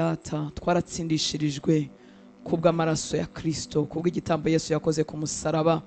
Data, twaratsindishirijwe kubw'amaraso ya Kristo, kubw'igitambo Yesu yakoze ku musaraba.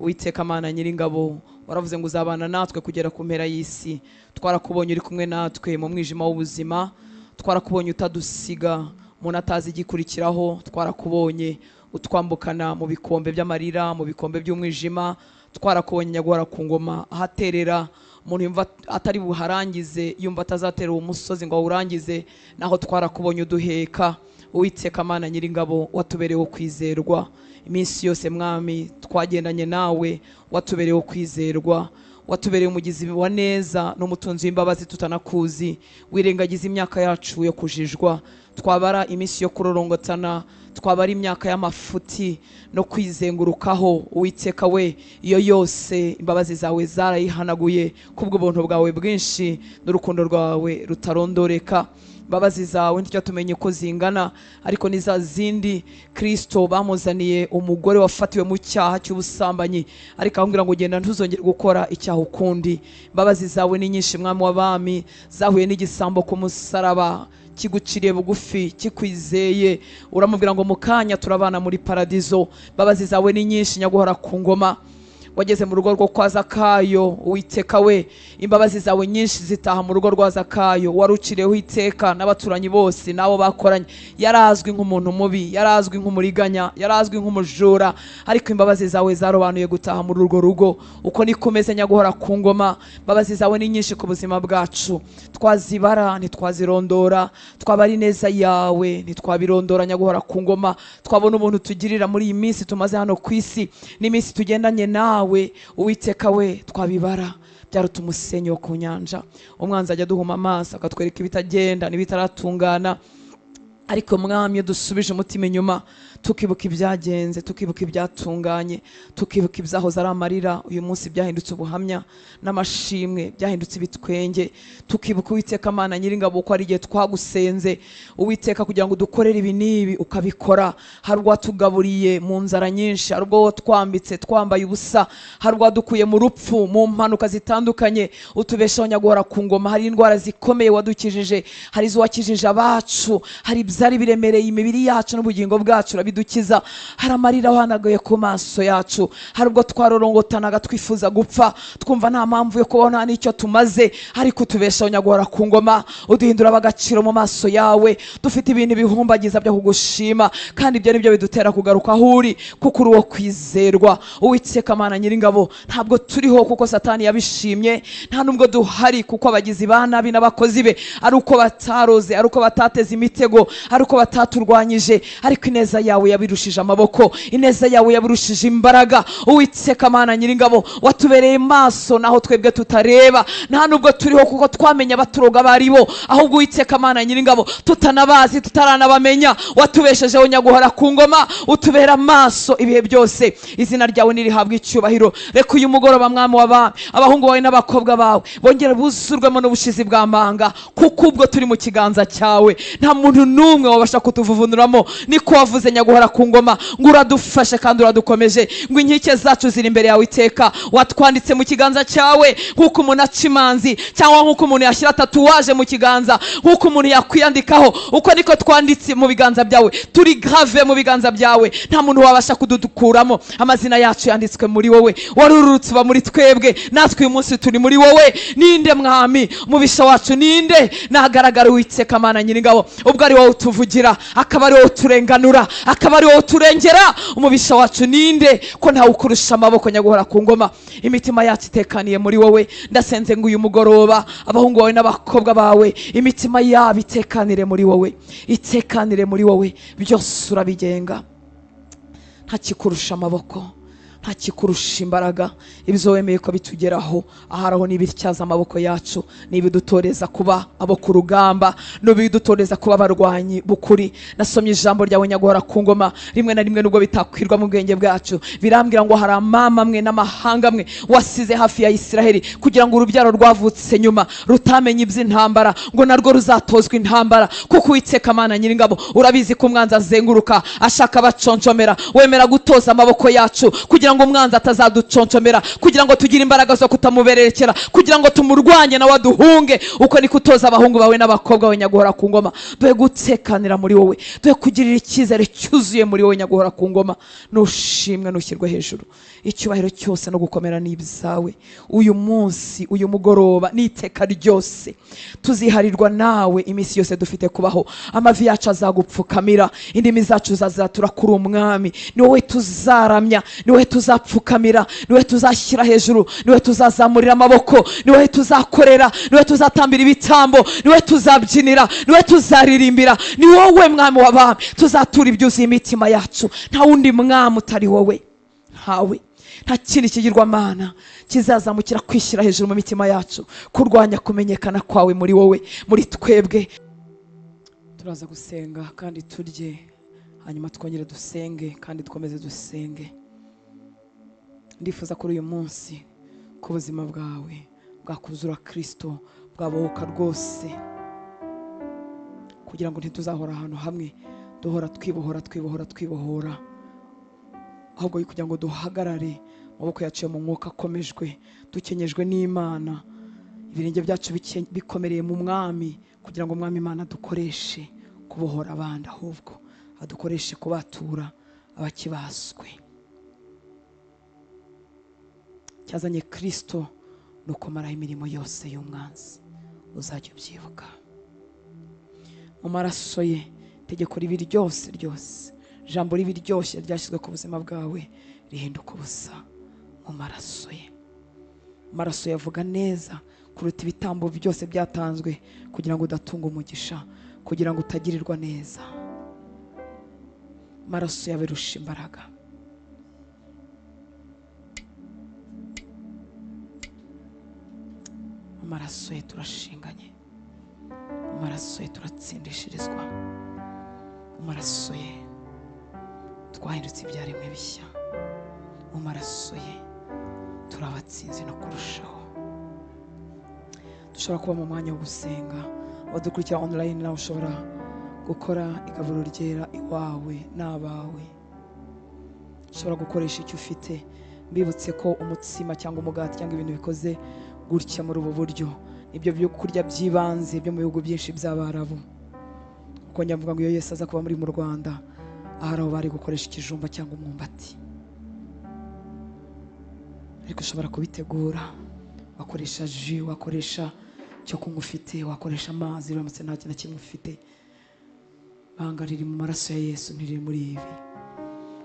Uwiteka Mana Nyiringabo, waravuze ngo uzabana natwe kugera ku mpera y'isi. Twarakubonye uri kumwe natwe mu mwijima w'ubuzima, twarakubonye utadusiga umuntu atazi igikurikiraho, twarakubonye utwambukana mu bikombe by'amarira, mu bikombe by'umwijima, twarakubonye Nyaguhora ku ngoma ahaterera umuntu yumva atari buharangize, yumva atazatera uwo musozi ngo awurangize, naho twarakubonye uduheka. Uwiteka Mana Nyiringabo, watubereyeho kwizerwa iminsi yose. Mwami, twagendanye nawe, watubereyeho kwizerwa, watubereye umugizi wa neza n'umutunzi w'imbabazi tutanakuzi. Wirengagiza imyaka yacu yo kujijwa, twabara iminsi yo kurorongotana, twabara imyaka y'amafuti no kwizengurukaho. Uwiteka we, iyo yose imbabazi zawe zarayihanaguye kubw'ubuntu bwawe bwinshi n'urukundo rwawe rutarondoreka. Imbabazi zawe ntitujya tumenye uko zingana, ariko ni za zindi Kristo bamuzaniye umugore wafatiwe mu cyaha cy'ubusambanyi, ariko aramubwira ngo genda ntuzongere gukora icyaha ukundi. Imbabazi zawe ni nyinshi, Mwami w'abami, zahuye n'igisambo ku musaraba kiguciriye bugufi kikwizeye, uramubwira ngo mu kanya turabana muri paradizo. Imbabazi zawe ni nyinshi, Nyaguhora ku ngoma. Wageze mu rugo rwo kwa Zakayo, Uwiteka we, imbabazi zawe nyinshi zitaha mu rugo rwa Zakayo waruciriyeho iteka n'abaturanyi bose n'abo bakoranye. Yarazwi nk'umuntu mubi, yarazwi nk'umuriganya, yarazwi nk'umujura, ariko imbabazi zawe zarobanuye gutaha muri urwo rugo. Uko niko umeze, Nyaguhora ku ngoma. Imbabazi zawe ni nyinshi ku buzima bwacu, twazibara ntitwazirondora, twabara ineza yawe ntitwabirondora, Nyaguhora ku ngoma. Twabona ubuntu tugirira muri iyi minsi tumaze hano ku isi n'iminsi tugendanye nawe, Uwiteka we, twabibara byaruta umusenyi wo ku nyanja. Umwanzi ajya aduhuma amaso akatwereka ibitagenda n'ibitaratungana, ariko Mwami, iyo dusubije umutima inyuma tukibuka ibyagenze, tukibuka ibyatunganye, tukibuka ibyahoze ari amarira, uyu munsi byahindutse ubuhamya n'amashimwe, byahindutse ibitwenge. Tukibuka, Uwiteka Mana Nyiringabo, ko ari igihe twagusenze, Uwiteka, kugira ngo udukorere ibi n'ibi, ukabikora. Hari ubwo watugaburiye mu nzara nyinshi, hari ubwo watwambitse twambaye ubusa, hari ubwo wadukuye mu rupfu, mu mpanuka zitandukanye, utubeshaho, Nyaguhora ku ngoma. Hari indwara zikomeye wadukijije, hari izo wakijije abacu, hari ibyari biremereye imibiri yacu n'ubugingo bwacu urabidukiza, hari amarira wahanaguye ku maso yacu, hari ubwo twarorongotanaga twifuza gupfa, twumva nta mpamvu yo kubaho, nta n'icyo tumaze, ariko utubeshaho, Nyaguhora ku ngoma, uduhindura ab'agaciro mu maso yawe. Dufite ibintu bihumbagiza byo kugushima, kandi ibyo nibyo bidutera kugaruka aho uri, kuko uri uwo kwizerwa. Uwiteka Mana Nyiringabo, ntabwo turiho kuko Satani yabishimye, nta nubwo duhari kuko abagizi ba nabi n'abakozi be ari uko bataroze, ari uko batateze imitego, ari uko bataturwanyije, ariko ineza yawe yabirushije amaboko, ineza yawe yabirushije imbaraga. Uwiteka Mana Nyiringabo, watubereye maso naho twebwe tutareba. Nta nubwo turiho kuko twamenya abaturoga abaribo, ahubwo Uwiteka Mana Nyiringabo, tutanabazi, tutaranabamenya, watubeshejeho, Nyaguhora ku ngoma, utubera amaso ibihe byose. Izina ryawe nirihabwa icyubahiro. Reka uyu mugoroba, Mwami w'abami, abahungu bawe n'abakobwa bawe bongere buzurwemo n'ubushizi bw'amanga, kuko ubwo turi mu kiganza cyawe nta muntu n'umwe wabasha kutuvuvunuramo. Niko wavuze, Nyaguhora ku ngoma, ngo uradufashe kandi uradukomeje, ngo inkike zacu ziri imbere yawe iteka. Watwanditse mu kiganza cyawe nk'uko umuntu aca imanzi, cyangwa nk'uko umuntu yashyira tatouage mu kiganza, nk'uko umuntu yakwiyandikaho, uko niko twanditse mu biganza byawe, turi gravé mu biganza byawe, nta muntu wabasha kudukuramo. Amazina yacu yanditswe muri wowe, warurutse uba muri twebwe, natwe uyu munsi turi muri wowe. Ninde Mwami mubisha wacu? Ninde nagaragara? Uwiteka Mana Nyiringabo, ubwo ari wowe utuvugira, akaba ari wowe uturenganura, akaba ari wowe uturengera, umubisha wacu ninde, ko ntawe ukurusha amaboko, Nyaguhora ku ngoma? Imitima yacu itekaniye muri wowe. Ndasenze ngo uyu mugoroba abahungu bawe n'abakobwa bawe imitima yabo itekanire muri wowe, itekanire muri wowe. Byose urabigenga, nta kikurusha amaboko, nta kikurusha imbaraga. Ibyo wemeye ko bitugeraho ahari aho n'ibityaza amaboko yacu, n'ibidutoreza kuba abo ku rugamba, n'ibidutoreza kuba abarwanyi b'ukuri. Nasomye ijambo ryawe, Nyaguhora ku ngoma, rimwe na rimwe nubwo bitakwirwa mu bwenge bwacu, birambwira ngo hari amama amwe n'amahanga amwe wasize hafi ya Isiraheli, kugira ngo urubyaro rwavutse nyuma rutamenye iby'intambara ngo narwo ruzatozwa intambara. Kuko Uwiteka Mana Nyiringabo, urabizi ko umwanzi azenguruka ashaka abaconjomera, wemera gutoza amaboko yacu kugira kugira ngo umwanzi atazaduconcomera, kugira ngo tugire imbaraga zo kutamubererekera, kugira ngo tumurwanye nawe aduhunge. Uko niko utoza abahungu bawe n'abakobwa bawe nyaguhora ku ngoma. Duhe gutekanira muri wowe, duhe kugirira icyizere cyuzuye muri wowe nyaguhora ku ngoma. Nushimwe, nushyirwe hejuru, icyubahiro cyose no gukomera ni ibyawe. Uyu munsi, uyu mugoroba, n'iteka ryose tuziharirwa nawe iminsi yose dufite kubaho. Amavi yacu azagupfukamira, indimi zacu zazatura kuri umwami. Ni wowe tuzaramya, ni wowe tuzapfukamira, ni wowe tuzashyira hejuru, ni wowe tuzazamurira amaboko, ni wowe tuzakorera, ni wowe tuzatambira ibitambo, ni wowe tuzabyinira, ni wowe tuzaririmbira, ni wowe mwami w'abami tuzatura ibyuzuye imitima yacu. Nta wundi mwami utari wowe, ntawe. Nta kindi kigirwamana kizazamukira kwishyira hejuru mu mitima yacu, kurwanya kumenyekana kwawe muri wowe, muri twebwe. Turaza gusenga kandi turye, hanyuma twongere dusenge kandi dukomeze dusenge. Ndifuza kuri uyu munsi ko ubuzima bwawe bwakuzura Kristo, bwabohoka rwose, kugira ngo ntituzahora ahantu hamwe duhora twibohora twibohora twibohora, ahubwo kugira ngo duhagarare amaboko yacu mu mwuka akomejwe, dukenyejwe n'Imana, ibirenge byacu bikomereye mu mwami, kugira ngo umwami Imana dukoreshe kubohora abandi, ahubwo adukoreshe kubatura abakibaswe. Cyazanye Kristo no kumaraho imirimo yose y'umwanzi, uzajya ubyibuka. Mu maraso ye itegeko ribi ryose ryose, ijambo ribi ryose ryashyizwe ku buzima bwawe rihinduka ubusa mu maraso ye. Amaraso yavuga neza kuruta ibitambo byose byatanzwe, kugira ngo udatunga umugisha, kugira ngo utagirirwa neza. Amaraso yabirusha imbaraga. Amaraso ye turashinganye, amaraso ye turatsindishirizwa, amaraso ye twahindutse ibyaremwe bishya, mu maraso ye turabatsinze no kurushaho. Dushobora kuba mu mwanya wo gusenga. Abadukurikira online nawe ushobora gukora igaburo ryera iwawe n'abawe. Ushobora gukoresha icyo ufite. Mbibutse ko umutsima cyangwa umugati cyangwa ibintu bikoze gutya muri ubu buryo nibyo byo kurya by'ibanze byo mu bihugu byinshi by'Abarabu. Kuko njya mvuga ngo iyo Yesu aza kuba muri mu Rwanda, ahari aho bari gukoresha ikijumba cyangwa umwumbati. Ariko ushobora kubitegura, wakoresha jus, wakoresha cyo kunywa ufite, wakoresha amazi uramutse nta kintu na kimwe ufite. Banga riri mu maraso ya Yesu, ntiriri muri ibi.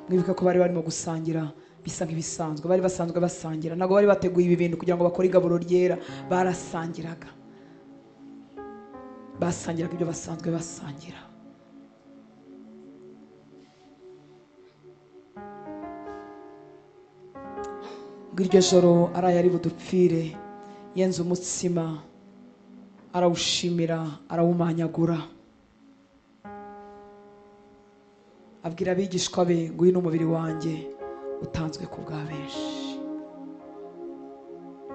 Mwibuka ko bari barimo gusangira bisa nk'ibisanzwe, bari basanzwe basangira, ntabwo bari bateguye ibi bintu kugira ngo bakore igaburo ryera. Barasangiraga, basangiraga ibyo basanzwe basangira. Ngo iryo joro araye ari budupfire, yenze umutsima arawushimira, arawumanyagura, abwira abigishwa be ngo uyu ni umubiri wanjye utanzwe ku bwa benshi.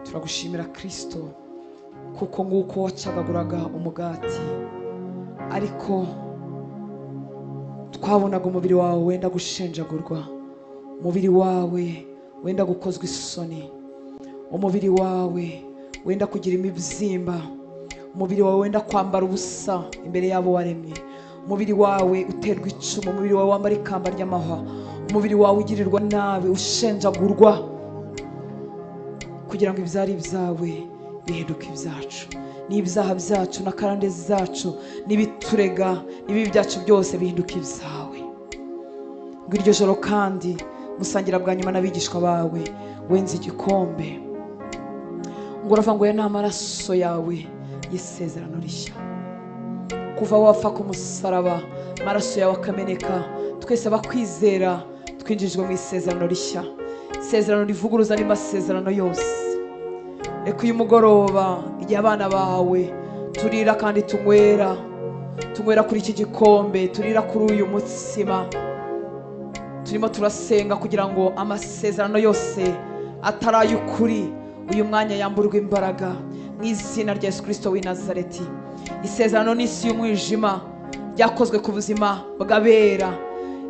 Turagushimira Kristo, kuko nguko wacagaguraga umugati, ariko twabonaga umubiri wawe wenda gushenjagurwa, umubiri wawe wenda gukozwa isoni, umubiri wawe wenda kugira imibyimba, umubiri wawe wenda kwambara ubusa imbere yabo waremye, umubiri wawe uterwa icumu, umubiri wawe wambara ikamba ry'amahwa, umubiri wawe ugirirwa nabi, ushenjagurwa, kugira ngo ibyari byawe bihinduke ibyacu. N'ibyaha byacu na karande zacu n'ibiturega n'ibibi byacu byose bihinduke ibyawe. Ngo iryo joro kandi musangira bwa nyuma n'abigishwa bawe, wenze igikombe, ngo uravuga ngo aya ni amaraso yawe y'isezerano rishya. Kuva wapfa ku musaraba, amaraso yawe akameneka, twese abakwizera twinjijwe mu isezerano rishya, isezerano rivuguruza andi masezerano yose. Reka uyu mugoroba igihe abana bawe turira kandi tunywera, tunywera kuri iki gikombe, turira kuri uyu mutsima, turimo turasenga kugira ngo amasezerano yose atari ay'ukuri uyu mwanya yamburwe imbaraga mu izina rya Yesu Kristo w'i Nazareti. Isezerano n'isi y'umwijima ryakozwe ku buzima bw'abera,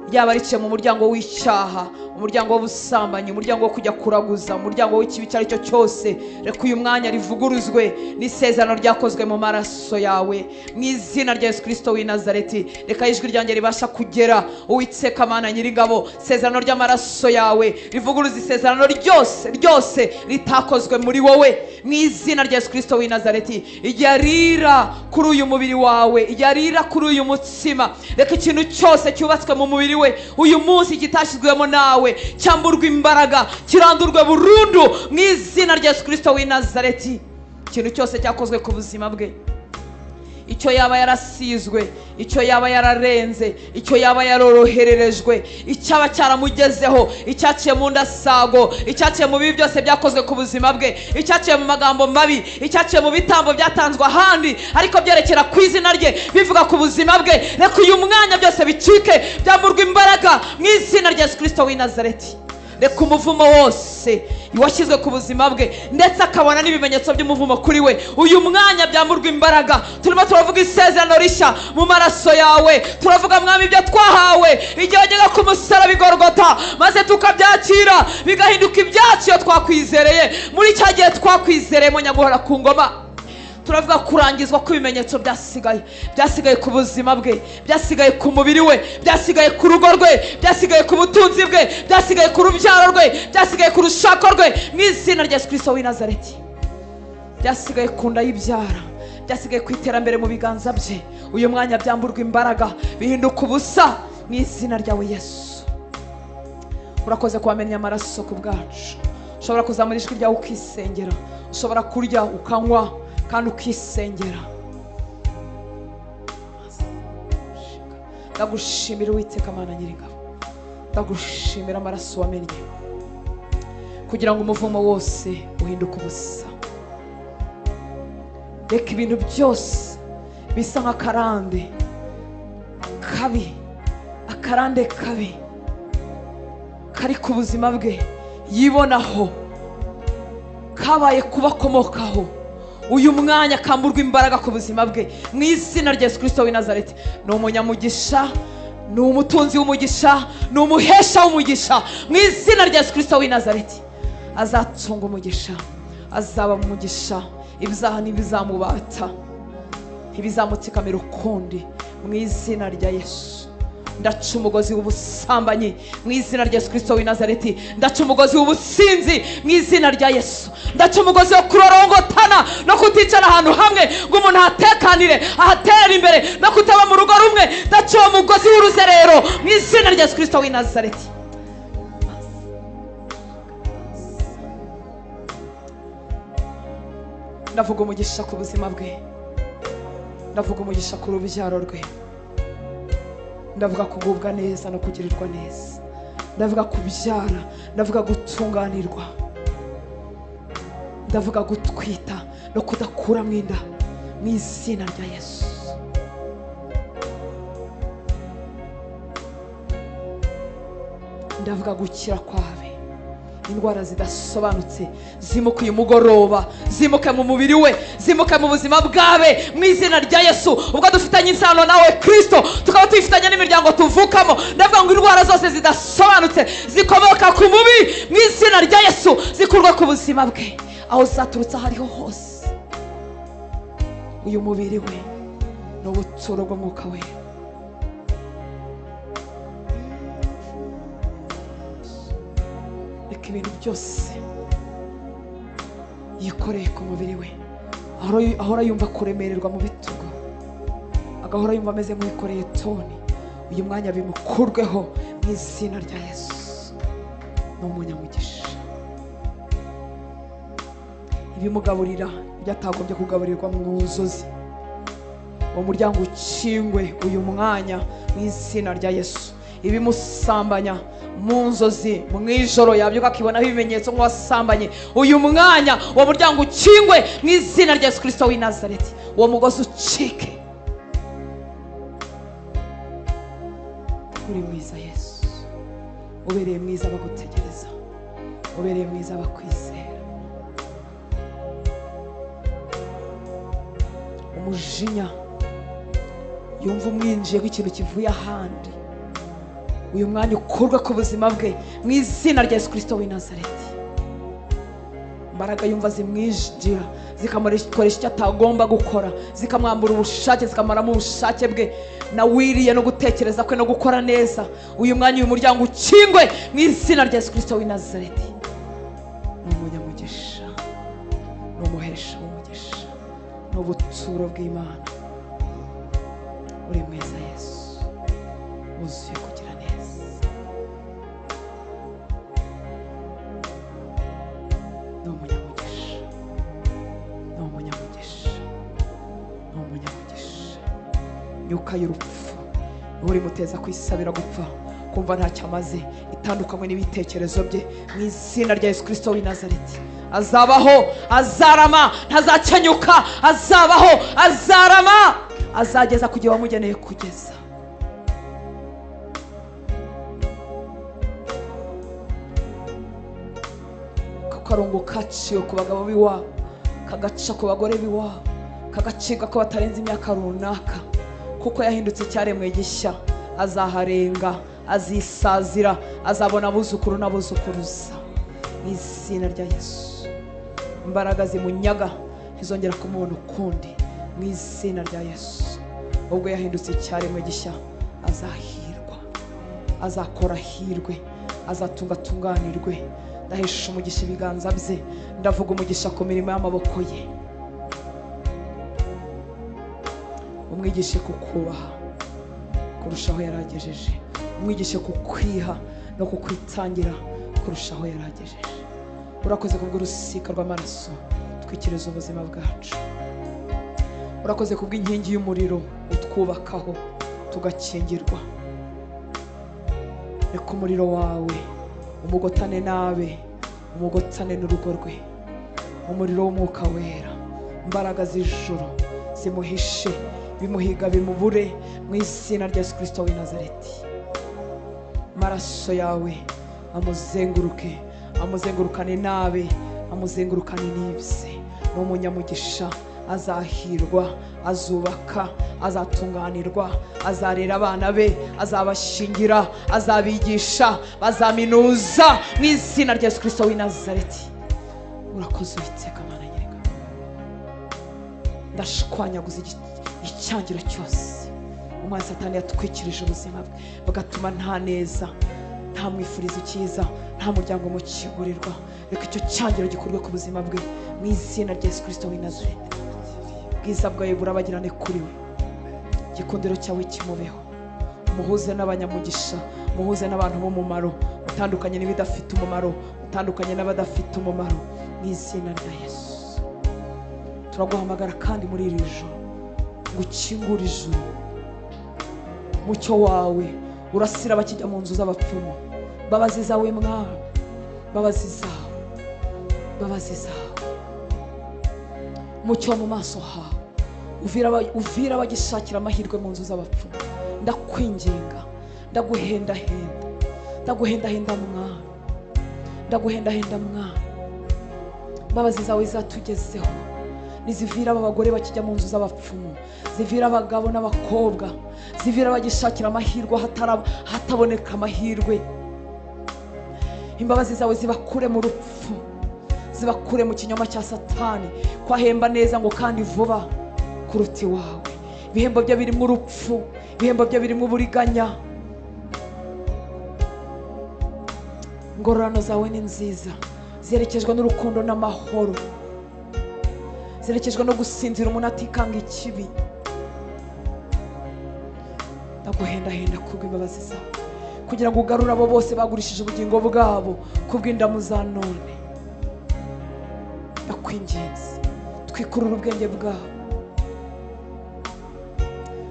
ryaba riciye mu muryango w'icyaha, umuryango w'ubusambanyi, umuryango wo kujya kuraguza, umuryango w'ikibi icyo ari cyo cyose, reka uyu mwanya rivuguruzwe n'isezerano ryakozwe mu maraso yawe, mu izina rya Yesu Kristo w'i Nazareti. Reka ijwi ryanjye ribasha kugera, Uwiteka Mana Nyiringabo, isezerano ry'amaraso yawe rivuguruza isezerano ryose ryose ritakozwe muri wowe, mu izina rya Yesu Kristo w'i Nazareti. Igihe arira kuri uyu mubiri wawe, igihe arira kuri uyu mutsima, reka ikintu cyose cyubatswe mu mubiri we uyu munsi kitashyizwemo nawe cyamburwa imbaraga, kirandurwe burundu mu izina rya Yesu Kristo w'i Nazareti. Ikintu cyose cyakozwe ku buzima bwe, icyo yaba yarasizwe, icyo yaba yararenze, icyo yaba yarorohererejwe, icyaba cyaramugezeho, icyaciye mu ndasago, icyaciye mu bibi byose byakozwe ku buzima bwe, icyaciye mu magambo mabi, icyaciye mu bitambo byatanzwe ahandi ariko byerekera ku izina rye, bivuga ku buzima bwe, reka uyu mwanya byose bicike, byamburwa imbaraga mu izina rya Yesu Kristo w'i Nazareti. Reka umuvumo wose washyizwe ku buzima bwe, ndetse akabona n'ibimenyetso by'umuvumo kuri we, uyu mwanya byamburwa imbaraga. Turimo turavuga isezerano rishya mu maraso yawe, turavuga Mwami ibyo twahawe igihe wajyaga ku musaraba i Golgotha, maze tukabyakira bigahinduka ibyacu iyo twakwizereye. Muri cya gihe twakwizereyemo nyaguhora ku ngoma, turavuga kurangizwa kw'ibimenyetso byasigaye, byasigaye ku buzima bwe, byasigaye ku mubiri we, byasigaye ku rugo rwe, byasigaye ku butunzi bwe, byasigaye ku rubyaro rwe, byasigaye ku rushako rwe, mu izina rya Yesu Kristo w'i Nazareti. Byasigaye ku nda y'ibyara, byasigaye ku iterambere mu biganza bye, uyu mwanya byamburwa imbaraga, bihinduka ubusa mu izina ryawe Yesu. Urakoze kubamenya amaraso ku bwacu. Ushobora kuzamura ijwi ryawe ukisengera, ushobora kurya ukanywa kandi ukisengera. Ndagushimira Uwiteka Mana Nyiringabo, ndagushimira amaraso wamennye kugira ngo umuvumo wose uhinduke ubusa. Reka ibintu byose bisa nk'akarande kabi, akarande kabi kari ku buzima bwe yibonaho, kabaye kubakomokaho, uyu mwanya kamburwa imbaraga ku buzima bwe mu izina rya Yesu Kristo w'i Nazareti. Ni umunyamugisha, ni umutunzi w'umugisha, ni umuhesha w'umugisha mu izina rya Yesu Kristo w'i Nazareti. Azatunga umugisha, azaba umugisha, ibyaha ntibizamubata, ntibizamutsikamira ukundi mu izina rya Yesu. Ndaca umugozi w'ubusambanyi mu izina rya Yesu Kristo w'i Nazareti. Ndaca umugozi w'ubusinzi mu izina rya Yesu. Ndaca umugozi wo kurorongotana no kuticara ahantu hamwe ngo umuntu ahatekanire, ahatere imbere, no kutaba mu rugo rumwe. Ndaca uwo mugozi w'uruzerero mu izina rya Yesu Kristo w'i Nazareti. Ndavuga umugisha ku buzima bwe, ndavuga umugisha ku rubyaro rwe, ndavuga kugubwa neza no kugirirwa neza, ndavuga kubyara, ndavuga gutunganirwa, ndavuga gutwita no kudakura mu inda mu izina rya Yesu. Ndavuga gukira kwawe, indwara zidasobanutse zimuke uyu mugoroba, zimuke mu mubiri we, zimuke mu buzima bwawe mu izina rya Yesu. Ubwo dufitanye isano nawe Kristo, tukaba tuyifitanye n'imiryango tuvukamo, ndavuga ngo indwara zose zidasobanutse zikomoka ku mubi mu izina rya Yesu zikurwa ku buzima bwe, aho zaturutse aho ariho hose. Uyu mubiri we ni ubuturo bw'Umwuka we. Reka ibintu byose yikoreye ku mubiri we, ahora yumva kuremererwa mu bitugu, agahora yumva ameze nk'uwikoreye toni, uyu mwanya bimukurweho mu izina rya Yesu. Ni umunyamugisha, ibimugaburira ibyo atagombye kugaburirwa mu nzozi, uwo muryango ukingwe uyu mwanya mu izina rya Yesu. Ibimusambanya mu nzozi mu ijoro yabyuka akibonaho ibimenyetso nk'uwasambanye, uyu mwanya uwo muryango ukingwe mu izina rya Yesu Kristo w'i Nazareti. Uwo mugozi ucike. Uri mwiza Yesu, ubereye mwiza abagutegereza, ubereye mwiza abakwizera. Umujinya yumva umwinjiye nk'ikintu kivuye ahandi, Uyu mwanya ukurwe ku buzima bwe mu izina rya Yesu Kristo w'i Nazareti. Imbaraga yumva zimwijira, zikamukoresha icyo atagomba gukora, zikamwambura ubushake, zikamaramo ubushake bwe nawiriye no gutekereza kwe no gukora neza. Uyu mwanya uyu muryango ukingwe mu izina rya Yesu Kristo w'i Nazareti. Ni umunyamugisha, ni umuhesha w'umugisha, ni ubuturo bw'Imana. Uri mwiza Yesu, wuzuye kugira neza. Ni umunyamugisha, ni umunyamugisha, ni umunyamugisha. Imyuka y'urupfu ihora imuteza kwisabira gupfa, kumva ntacyo amaze, itandukanywe n'ibitekerezo bye mu izina rya Yesu Kristo w'i Nazareti. Azabaho, azarama, ntazakenyuka. Azabaho, azarama, azageza ku gihe wamugeneye kugeza. Karongo kaciwe ku bagabo b'iwabo, kagaca ku bagore b'iwabo, kagacibwa ko batarenze imyaka runaka, kuko yahindutse icyaremwe gishya. Azaharenga, azisazira, azabona abuzukuru n'abuzukuruza mu izina rya Yesu. Imbaraga zimunyaga ntizongera kumubona ukundi mu izina rya Yesu. Ubwo yahindutse icyaremwe gishya, azahirwa, azakora hirwe, azatunga atunganirwe. Ndahesha umugisha ibiganza bye, ndavuga umugisha ku mirimo y'amaboko ye. Umwigishe kukubaha kurushaho yaragejeje, umwigishe kukwiha no kukwitangira kurushaho yaragejeje. Urakoze kubw'urusika rw'amaraso twikiriza ubuzima bwacu. Urakoze kubw'inkingi y'umuriro utwubakaho tugakingirwa. Reka umuriro wawe umugotane nabe, umugotane n'urugo rwe. Umuriro w'umwuka wera, imbaraga z'ijuru zimuhishe, bimuhiga bimubure mu izina rya Yesu Kristo w'i Nazareti. Maraso yawe amuzenguruke, amuzengurukane nabe, amuzengurukane n'ibye. Ni umunyamugisha, azahirwa, azubaka, azatunganirwa, azarera abana be, azabashingira, azabigisha, bazaminuza mu izina rya Yesu Kristo w'i Nazareti. Urakoze Uwiteka Mana Nyiringabo. Ndashwanyaguza icyangiro cyose umwanzi Satani yatwikirije ubuzima bwe, bagatuma nta neza, nta mwifuriza icyiza, nta muryango mukingurirwa. Reka icyo cyangiro gikurwe ku buzima bwe mu izina rya Yesu Kristo w'i Nazareti. Ubwiza bwawe burabagirane kuri we, igikundiro cyawe kimubeho. Muhuze n'abanyamugisha, muhuze n'abantu b'umumaro, utandukanye n'ibidafite umumaro, utandukanye n'abadafite umumaro mu izina rya Yesu. Turaguhamagara kandi muri iri joro ngo ukingure ijuru, mucyo wawe urasira abakijya mu nzu z'abapfumu. Mbabazi zawe Mwami, mbabazi zawe, mbabazi zawe. Mucyo mu maso hawe uvira abagishakira amahirwe mu nzu z'abapfumu. Ndakwinginga, ndaguhendahenda, ndaguhendahenda Mwami, ndaguhendahenda Mwami. Mbabazi zawe zatugezeho, nizivira aba bagore bakijya mu nzu z'abapfumu, zivira abagabo n'abakobwa, zivira abagishakira amahirwe hataboneka amahirwe. Imbabazi zawe zibakure mu rupfu, zibakure mu kinyoma cya Satani kwahemba neza ngo kandi vuba kuruta iwawe. Ibihembo bye birimo urupfu, ibihembo bye birimo uburiganya. Ingororano zawe ni nziza, zerekejwe n'urukundo n'amahoro, zerekejwe no gusinzira umuntu atikanga ikibi. Ndaguhendahenda kubw'imbabazi zawe kugira ngo ugarure abo bose bagurishije ubugingo bwabo kubw'indamu za none. Ndakwinginze twikurure ubwenge bwabo.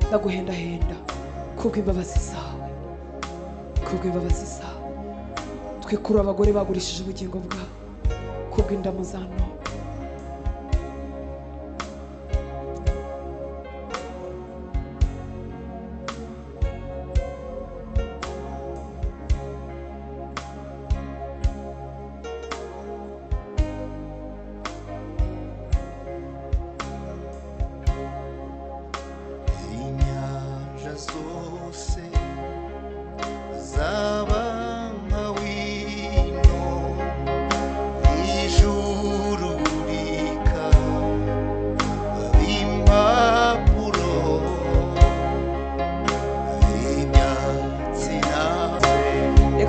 Ndaguhendahenda kubw'imbabazi zawe, kubw'imbabazi zawe twikurure abagore bagurishije ubugingo bwabo kubw'indamu za none. Inyanja zose za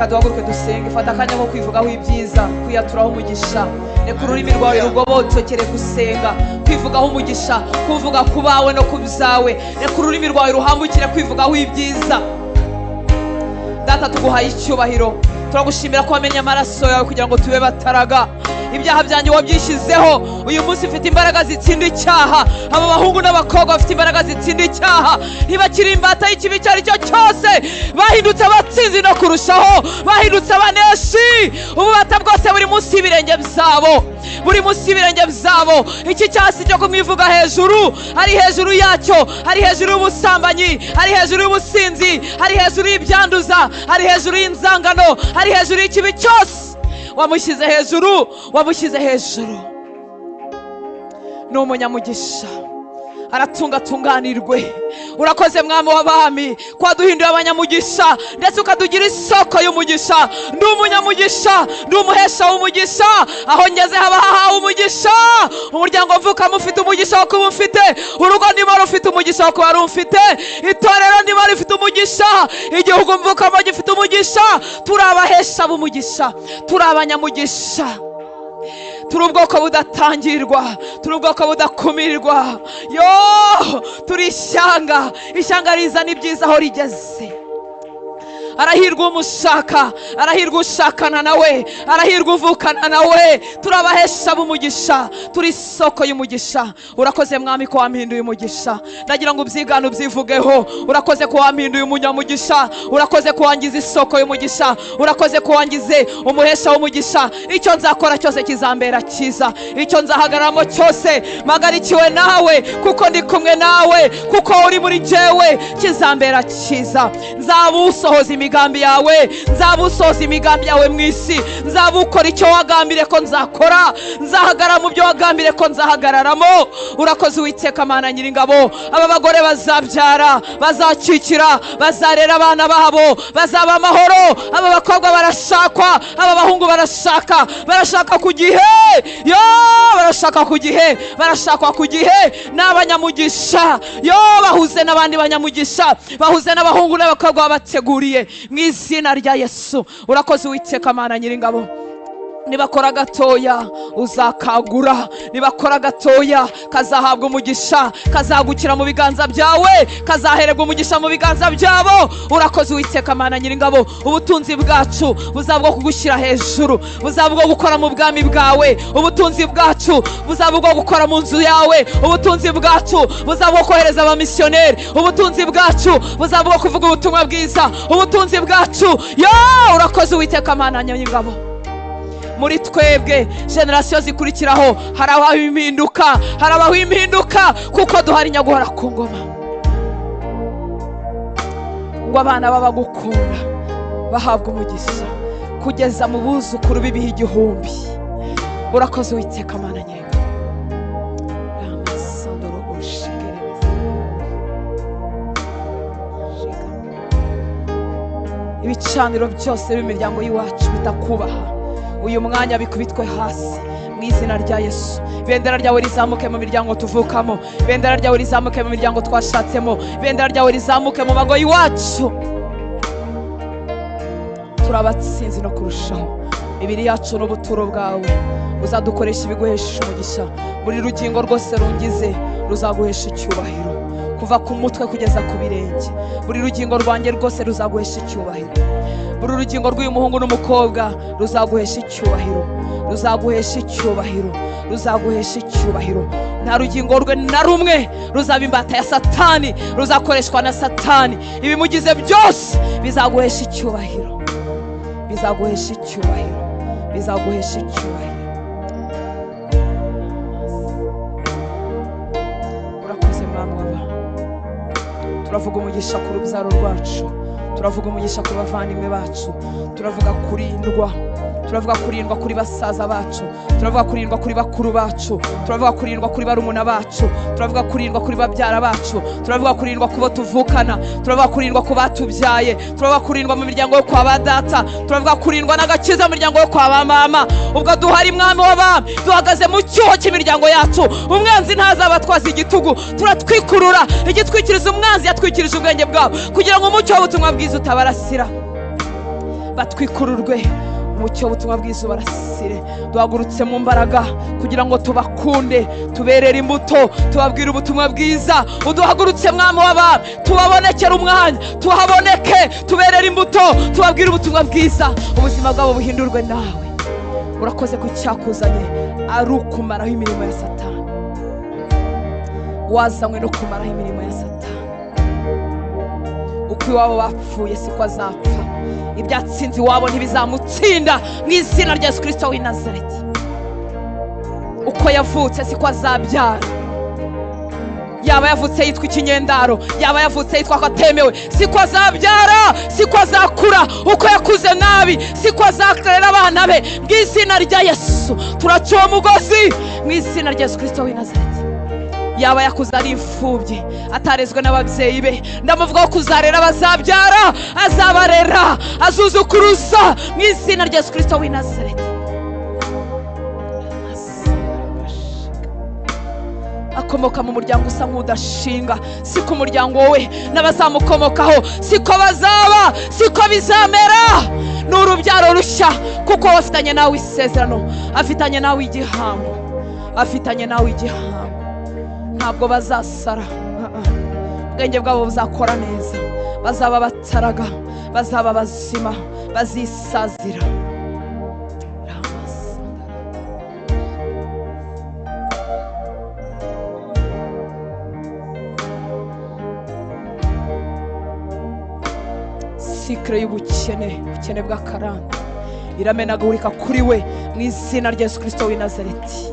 Reka duhaguruke dusenge. Fata akanya ko kwivugaho ibyiza, kwiyaturaho umugisha. Reka ururimi rwawe rugobotokere gusenga, kwivugaho umugisha, kuvuga ku bawe no ku byawe. Reka ururimi rwawe ruhambukire kwivugaho ibyiza. Data, tuguhaye icyubahiro, turagushimira ko wamenye amaraso yawe kugira ngo tube bataraga. Ibyaha byanjye wabyishyizeho. Uyu munsi mfite imbaraga zitsinda icyaha. Aba bahungu n'abakobwa bafite imbaraga zitsinda icyaha, ntibakiri imbata y'ikibi icyo ari cyo cyose. Bahindutse abatsinzi no kurushaho, bahindutse abaneshi. Ububata bwose buri munsi y'ibirenge byabo, buri munsi y'ibirenge byabo. Iki cyaha si cyo kumwivuga hejuru, ari hejuru yacyo, ari hejuru y'ubusambanyi, ari hejuru y'ubusinzi, ari hejuru y'ibyanduza, ari hejuru y'inzangano, ari hejuru y'ikibi cyose. Wamushyize hejuru, wamushyize hejuru. Ni umunyamugisha, aratunga atunganirwe. Urakoze mwami w'abami ko waduhinduye abanyamugisha, ndetse ukadugira isoko y'umugisha. Ndi umunyamugisha, ndi umuhesha w'umugisha. Aho ngeze haba hahawe umugisha. Umuryango mvukamo ufite umugisha wo kuba ufite, urugo ndimo rufite umugisha wo kuba rufite, itorero ndimo rifite umugisha, igihugu mvukamo gifite umugisha. Turi abahesha b'umugisha, turi abanyamugisha, turi ubwoko budatangirwa, turi ubwoko budakumirwa. Yo, turi ishyanga, ishyanga rizana ibyiza aho rigeze. Arahirwa umushaka, arahirwa ushakana nawe, arahirwa uvukana nawe. Turabahesha b'umugisha, turi isoko y'umugisha. Urakoze mwami ko wampinduye umugisha. Ndagira ngo ubyigane ubyivugeho. Urakoze ko wampinduye umunyamugisha, urakoze ko wangize isoko y'umugisha, urakoze ko wangize umuhesha w'umugisha. Icyo nzakora cyose kizambera cyiza, icyo nzahagararamo cyose mpagarikiwe nawe, kuko ndi kumwe nawe, kuko uri muri jyewe, kizambera cyiza. Nzabusohoza imigambi yawe, nzabusohoza imigambi yawe mu isi, nzabukora icyo wagambire ko nzakora, nzahagarara mu byo wagambire ko nzahagararamo. Urakoze Uwiteka Mana Nyiringabo. Aba bagore bazabyara, bazakikira, bazarera abana babo, bazaba amahoro. Aba bakobwa barashakwa, aba bahungu barashaka, barashaka ku gihe. Yo, barashaka ku gihe, barashakwa ku gihe. N'abanyamugisha, yo, bahuze n'abandi banyamugisha, bahuze n'abahungu n'abakobwa babateguriye mu izina rya Yesu. Urakoze Uwiteka Mana Nyiringabo. Nibakora gatoya uzakagura, nibakora gatoya kazahabwa umugisha, kazagukira mu biganza byawe, kazahererwa umugisha mu biganza byabo. Urakoze Uwiteka Mana Nyiringabo. Ubutunzi bwacu buzaba bwo kugushyira hejuru, buzaba bwo gukora mu bwami bwawe. Ubutunzi bwacu buzaba bwo gukora mu nzu yawe. Ubutunzi bwacu buzaba bwo kohereza abamisiyoneri. Ubutunzi bwacu buzaba bwo kuvuga ubutumwa bwiza. Ubutunzi bwacu, yo, urakoze Uwiteka Mana Nyiringabo. Muri twebwe generasiyo zikurikiraho harabaho impinduka, harabaho impinduka, kuko duhari nyaguhora ku ngoma. Ngo abana babagukunda bahabwa umugisha kugeza mu buzukuru b'ibihe 1000. Urakoze Uwiteka Mana Nyiringabo. Ibicaniro byose b'imiryango y'iwacu bitakubaha, uyu mwanya bikubitwe hasi mu izina rya Yesu. Ibendera ryawe rizamuke mu miryango tuvukamo, ibendera ryawe rizamuke mu miryango twashatsemo, ibendera ryawe rizamuke mu mago y'iwacu. Turabatsinzi no kurushaho. Imibiri yacu n'ubuturo bwawe, uzadukoresha ibiguhesha umugisha. Buri rugingo rwose rungize ruzaguhesha icyubahiro, kuva ku mutwe kugeza ku birenge. Buri rugingo rwanjye rwose ruzaguhesha icyubahiro. Buri rugingo rw'uyu muhungu n'umukobwa ruzaguhesha icyubahiro, ruzaguhesha icyubahiro, ruzaguhesha icyubahiro. Nta rugingo rwe na rumwe ruzaba imbata ya Satani, ruzakoreshwa na Satani. Ibimugize byose bizaguhesha icyubahiro, bizaguhesha icyubahiro, bizaguhesha icyubahiro. Urakoze mwami w'abantu. Turavuga umugisha ku rubyaro rwacu, turavuga umugisha ku bavandimwe bacu, turavuga kurindwa, turavuga kurindwa kuri basaza bacu, turavuga kurindwa kuri bakuru bacu, turavuga kurindwa kuri barumuna bacu, turavuga kurindwa kuri babyara bacu, turavuga kurindwa kubo tuvukana, turavuga kurindwa ku batubyaye, turavuga kurindwa mu miryango yo kwa ba data, turavuga kurindwa n'agakiza mu miryango yo kwa ba mama. Ubwo duhari mwami w'abami, duhagaze mu cyuho cy'imiryango yacu. Umwanzi ntazabatwaza igitugu, turatwikurura igitwikiriza umwanzi yatwikirije ubwenge bwabo, kugira ngo umucyo w'ubutumwa bwiza utabarasira. Batwikururwe umucyo w'ubutumwa bwiza ubarasire. Duhagurutse mu mbaraga kugira ngo tubakunde, tuberere imbuto, tubabwire ubutumwa bwiza. Uduhagurutse mwami w'abami, tubabonekere umwanya, tuhaboneke, tuberere imbuto, tubabwire ubutumwa bwiza, ubuzima bwabo buhindurwe nawe. Urakoze ko icyakuzanye ari ukumaraho imirimo ya Satani. Wazanywe no kumaraho imirimo ya Satani. Uko iwabo bapfuye siko azapfa, ibyatsinze iwabo ntibizamutsinda mu izina rya Yesu Kristo w'i Nazareti. Uko yavutse siko azabyara. Yaba yavutse yitwa ikinyendaro, yaba yavutse yitwa ko atemewe, siko azabyara, siko azakura. Uko yakuze nabi siko azakorera abana be mu izina rya Yesu. Turaca uwo mugozi mu izina rya Yesu Kristo w'i Nazareti. Yaba yakuze ari imfubyi atarezwe n'ababyeyi be, ndamuvugaho kuzarera abazabyara, azabarera, azuzukuruza mu izina rya Yesu Kristo w'i Nazareti. Akomoka mu muryango usa nk'udashinga, siko umuryango we n'abazamukomokaho siko bazaba, siko bizamera. Ni urubyaro rushya, kuko afitanye nawe isezerano, afitanye nawe igihango, afitanye nawe igihango. Ntabwo bazasara, ubwenge bwabo buzakora neza, bazaba bataraga, bazaba bazima, bazisazira. Sikre y'ubukene, ubukene bw'akarande iramenagurika kuri we mu izina rya Yesu Kristo w'i Nazareti.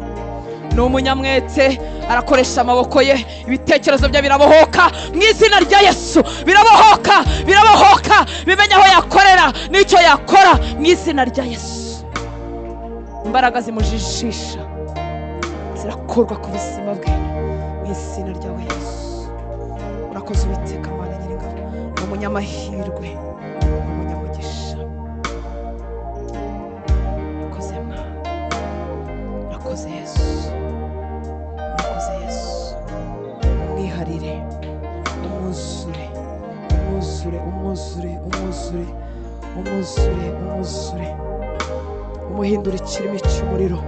Ni umunyamwete, arakoresha amaboko ye, ibitekerezo bye birabohoka mu izina rya Yesu. Birabohoka, birabohoka, bimenya aho yakorera n'icyo yakora mu izina rya Yesu. Imbaraga zimujijisha zirakorwa ku buzima bwe mu izina rya Yesu. Urakoze Uwiteka Mana Nyiringabo, ni umunyamahirwe, ni umunyamugisha. Urakoze Mwana, urakoze Yesu, urakoze Yesu. Umwiharire, umwuzure, umwuzure, umwuzure, umwuzure, umwuzure, umwuzure. Umuhindura ikirimi cy'umuriro,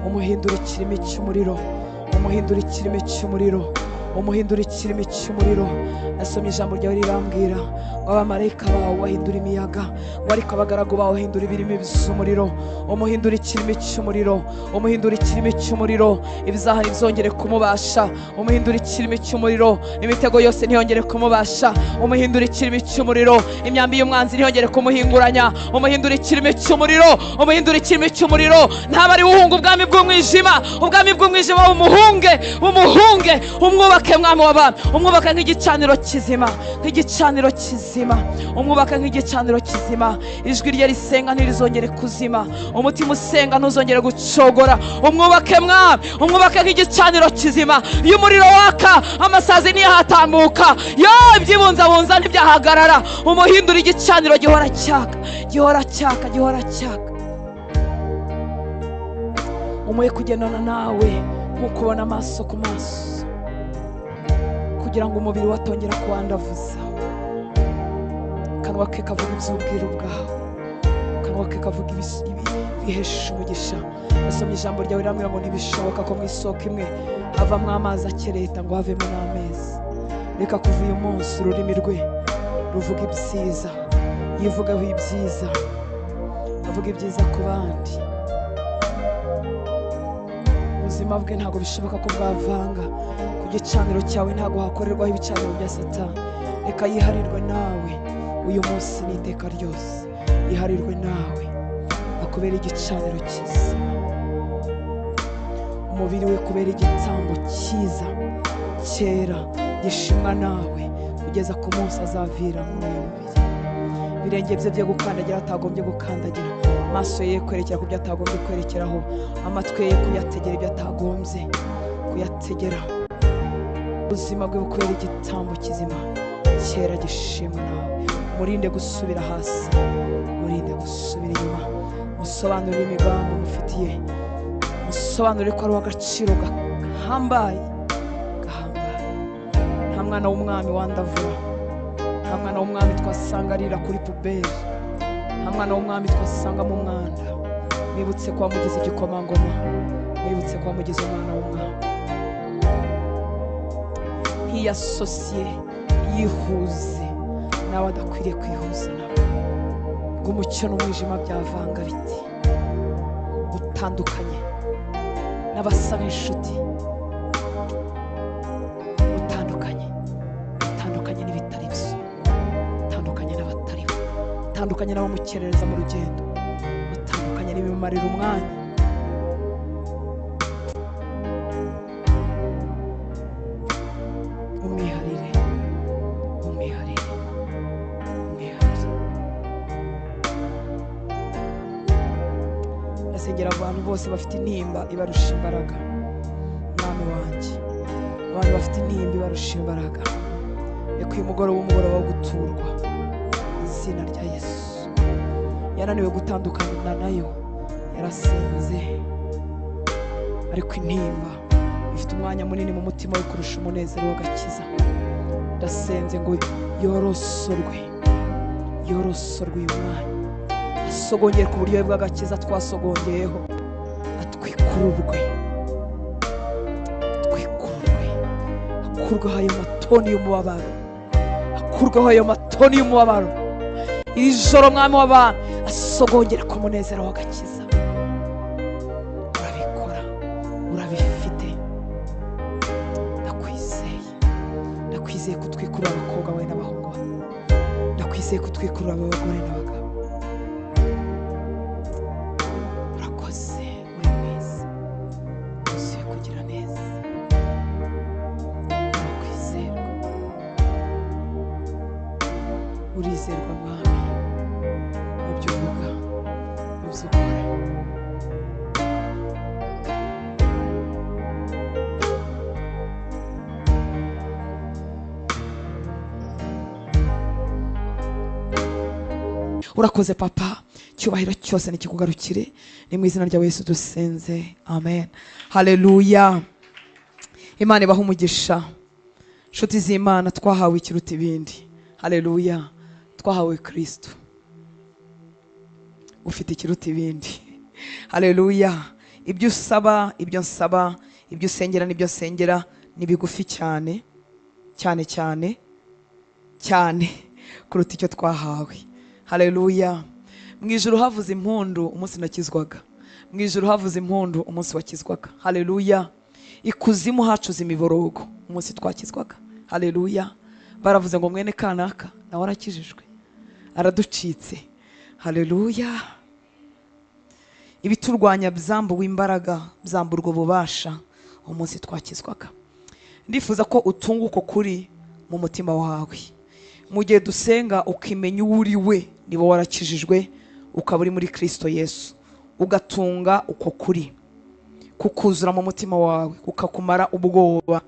umuhindura ikirimi cy'umuriro, umuhindura ikirimi cy'umuriro, umuhindura ikirimi cy'umuriro. Nasomye ijambo ryawe rirambwira ngo abamarayika bawe bahindura imiyaga, ngo ariko abagaragu bawe bahindura ibirimi by'umuriro. Umuhindura ikirimi cy'umuriro, umuhindura ikirimi cy'umuriro, ibizaha ntibizongere kumubasha. Umuhindura ikirimi cy'umuriro, imitego yose ntiyongere kumubasha. Umuhindura ikirimi cy'umuriro, imyambi y'umwanzi ntiyongere kumuhinguranya. Umuhindura ikirimi cy'umuriro, umuhindura ikirimi cy'umuriro. Ntaba ari uhunga ubwami bw'umwijima, ubwami bw'umwijima umuhunge, umuhunge, umwubake mwami w'abami, umwubake nk'igicaniro kizima, nk'igicaniro kizima, umwubake nk'igicaniro kizima. Ijwi rye risenga ntirizongere kuzima, umutima usenga ntuzongere gucogora. Umwubake mwami, umwubake nk'igicaniro kizima. Iyo umuriro waka amasazi ntiyahatambuka, yo ibyibunzabunza ntibyahagarara. Umuhindura igicaniro gihora cyaka, gihora cyaka, gihora cyaka. Umuhe kugendana nawe nk'uko ubona amaso ku maso, kugira ngo umubiri watongera kuwandavuza. Akanwa ke kavuga iby'ubwiru bwawe, akanwa ke kavuga ibihesha umugisha. Nasomye ijambo ryawe rirambwira ngo ntibishoboka ko mu isoko imwe havamo amazi akereta ngo havemo n'amezi. Reka kuva uyu munsi ururimi rwe ruvuga ibyiza, yivugaho ibyiza, avuga ibyiza ku bandi. Ubuzima bwe ntabwo bishoboka ko bwavanga ku gicaniro cyawe, ntabwo hakorerwaho ibicaniro bya Satani. Reka yiharirwe nawe uyu munsi n'iteka ryose, yiharirwe nawe, akubera igicaniro kizima, umubiri we kubera igitambo cyiza cyera gishimwa nawe, kugeza ku munsi azavira muri uyu mubiri. Ibirenge bye bye gukandagira atagombye gukandagira, amaso ye kwerekera ku byo atagombye kwerekeraho, amatwi ye kuyategera ibyo atagombye kuyategera. Ubuzima bwe bukubera igitambo kizima cyera gishimwa nawe. Murinde gusubira hasi, murinde gusubira inyuma. Musobanurire imigambi mufitiye, musobanurire ko ari uw'agaciro gahambaye, gahambaye. Nta mwana w'umwami wandavura, nta mwana w'umwami twasanga arira kuri puberi. Nta mwana w'umwami twasanga mu mwanda. Mwibutse ko wamugize igikomangoma, mwibutse ko wamugize umwana w'umwami. Ntiyasosiye, yihuze nawe adakwiriye kwihuza nawe. Ngo umucyo n'umwijima byavanga biti, utandukanye n'abasa nk'inshuti, utandukanye, utandukanye n'ibitari byo, utandukanye n'abatariho, utandukanye n'abamukerereza mu rugendo, utandukanye n'ibimumarira umwanya. Umwiharire, umwiharire, umwiharire. Ndasengera abantu bose bafite intimba ibarusha imbaraga. Mwami wanjye, abantu bafite intimba ibarusha imbaraga, reka uyu mugoroba w'umugoroba wo guturwa izina rya Yesu. Yananiwe gutandukana nayo, yarasenze, ariko intimba ifite umwanya munini mu mutima we kurusha umunezero w'agakiza. Ndasenze ngo yorosorwe, yorosorwe uyu mwanya, asogongere ku buryohe bw'agakiza twasogongeyeho, atwikururwe, atwikururwe, akurweho ayo matoni y'umubabaro, akurweho ayo matoni y'umubabaro. Iri joro mwami w'abantu asogongere ku munezero w'agakiza. Urabikora, urabifite. Ndakwizeye, ndakwizeye kutwikurura abakobwa bawe n'abahungu bawe, ndakwizeye kutwikurura abagore n'abagabo. Urakoze, uri mwiza, wuzuye kugira neza, urakwizerwa, urizerwa mwami mu byo uvuga, mu byo ukora. Urakoze papa, cyubahiro cyose nikikugarukire, ni mu izina rya Yesu dusenze, amen. Haleluya. Imana ibahe umugisha. Nshuti z'Imana, twahawe ikiruta ibindi. Haleluya. Twahawe Kristo ufite ikiruta ibindi. Haleluya. Ibyo usaba, ibyo nsaba, ibyo usengera n'ibyo nsengera ni bigufi cyane cyane cyane cyane kuruta icyo twahawe. Haleluya. Mu ijuru havuze impundu umunsi nakizwaga. Mu ijuru havuze impundu umunsi wakizwaga. Haleluya. Ikuzimu hacuze imiborogo umunsi twakizwaga. Haleluya. Baravuze ngo mwene kanaka nawe arakijijwe, araducitse. Haleluya. Ibiturwanya byambuwe imbaraga, byamburwa ububasha umunsi twakizwaga. Ndifuza ko utunga uko kuri mu mutima wawe. Mu gihe dusenga ukimenya uwo uri we, niba warakijijwe ukaba uri muri Kristo Yesu, ugatunga uko kuri kukuzura mu mutima wawe, kukakumara ubwoba.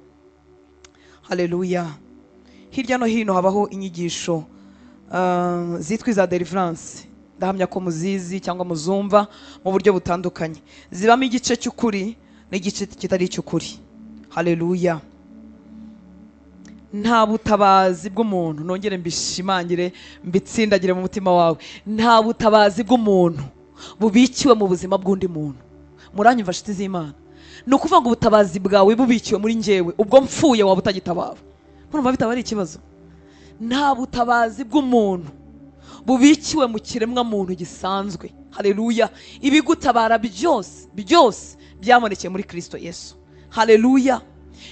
Haleluya. Hirya no hino habaho inyigisho zitwa iza deliverance. Ndahamya ko muzizi cyangwa muzumva mu buryo butandukanye. Zibamo igice cy'ukuri n'igice kitari icy'ukuri. Haleluya. Nta butabazi bw'umuntu, nongere mbishimangire mbitsindagire mu mutima wawe, nta butabazi bw'umuntu bubikiwe mu buzima bw'undi muntu. Muranyumva nshuti z'Imana? Ni ukuvuga ngo ubutabazi bwawe bubikiwe muri njyewe, ubwo mpfuye waba utagitabawe. Murumva bitaba ari ikibazo? Nta butabazi bw'umuntu bubikiwe mu kiremwa muntu gisanzwe. Haleluya. Ibigutabara byose byose byabonekeye muri Kristo Yesu. Haleluya.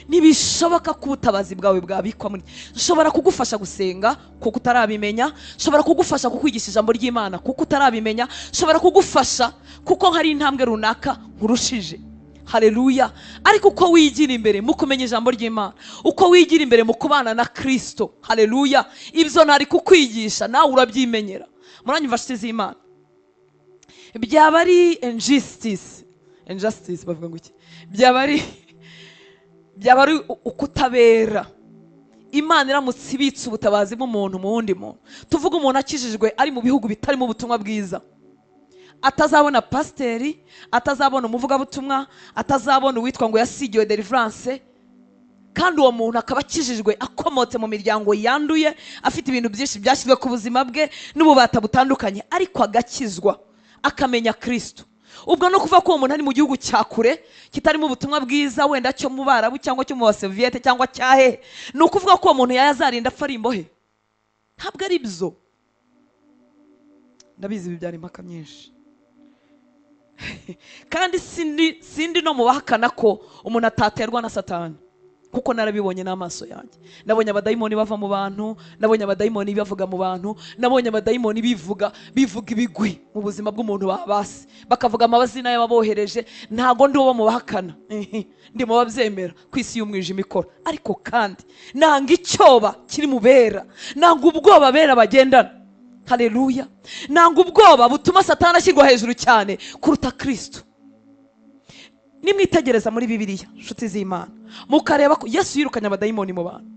Ntibishoboka ko ubutabazi bwawe bwabikwa muri. Nshobora kugufasha gusenga kuko utarabimenya, nshobora kugufasha kukwigisha ijambo ry'Imana kuko utarabimenya, nshobora kugufasha kuko hari intambwe runaka nkurushije. Haleluya. Ariko uko wigira imbere mu kumenya ijambo ry'Imana, uko wigira imbere mu kubana na Kristo, haleluya, ibyo ntari kukwigisha nawe urabyimenyera. Muranyumva nshuti z'Imana? Byaba ari injustice, injustice bavuga ngo iki? Byaba ari ukutabera. Imana iramutse ibitse ubutabazi bw'umuntu mu wundi muntu. Tuvuga umuntu akijijwe ari mu bihugu bitarimo ubutumwa bwiza, atazabona pasiteri, atazabona umuvugabutumwa, atazabona uwitwa ngo yasigiwe deliverance, Kandi uwo muntu akaba akijijwe, akomotse mu miryango yanduye, afite ibintu byinshi byashyizwe ku buzima bwe n'ububata butandukanye, ariko agakizwa akamenya Kristo. Ubwo no kuva ko uwo muntu ari mu gihugu cya kure kitarimo ubutumwa bwiza, wenda cyo mu Barabu cyangwa cyo mu Basoviyete cyangwa cyahe, ni ukuvuga ko uwo muntu yazarinda apfa ari imbohe? Ntabwo ari byo. Ndabizi ibi byari impaka nyinshi. Kandi sindi no mu bahakana ko umuntu ataterwa na Satani, kuko narabibonye n'amaso yanjye. Nabonye abadayimoni bava mu bantu, nabonye abadayimoni bavuga mu bantu, nabonye abadayimoni bivuga ibigwi mu buzima bw'umuntu babase, bakavuga amazina y'ababohereje. Ntago ndi uwo mu bahakana, ndi mu babyemera ku isi y'umwijima ikora. Ariko kandi nanga icyoba kiri mu bera, nanga ubwoba bera bagendana. Haleluya. Nanga ubwoba butuma Satani ashyirwa hejuru cyane kuruta Kristo. Nimwitegereza muri Bibiliya, nshuti z'Imana, mukareba ko Yesu yirukanye abadayimoni mu bantu,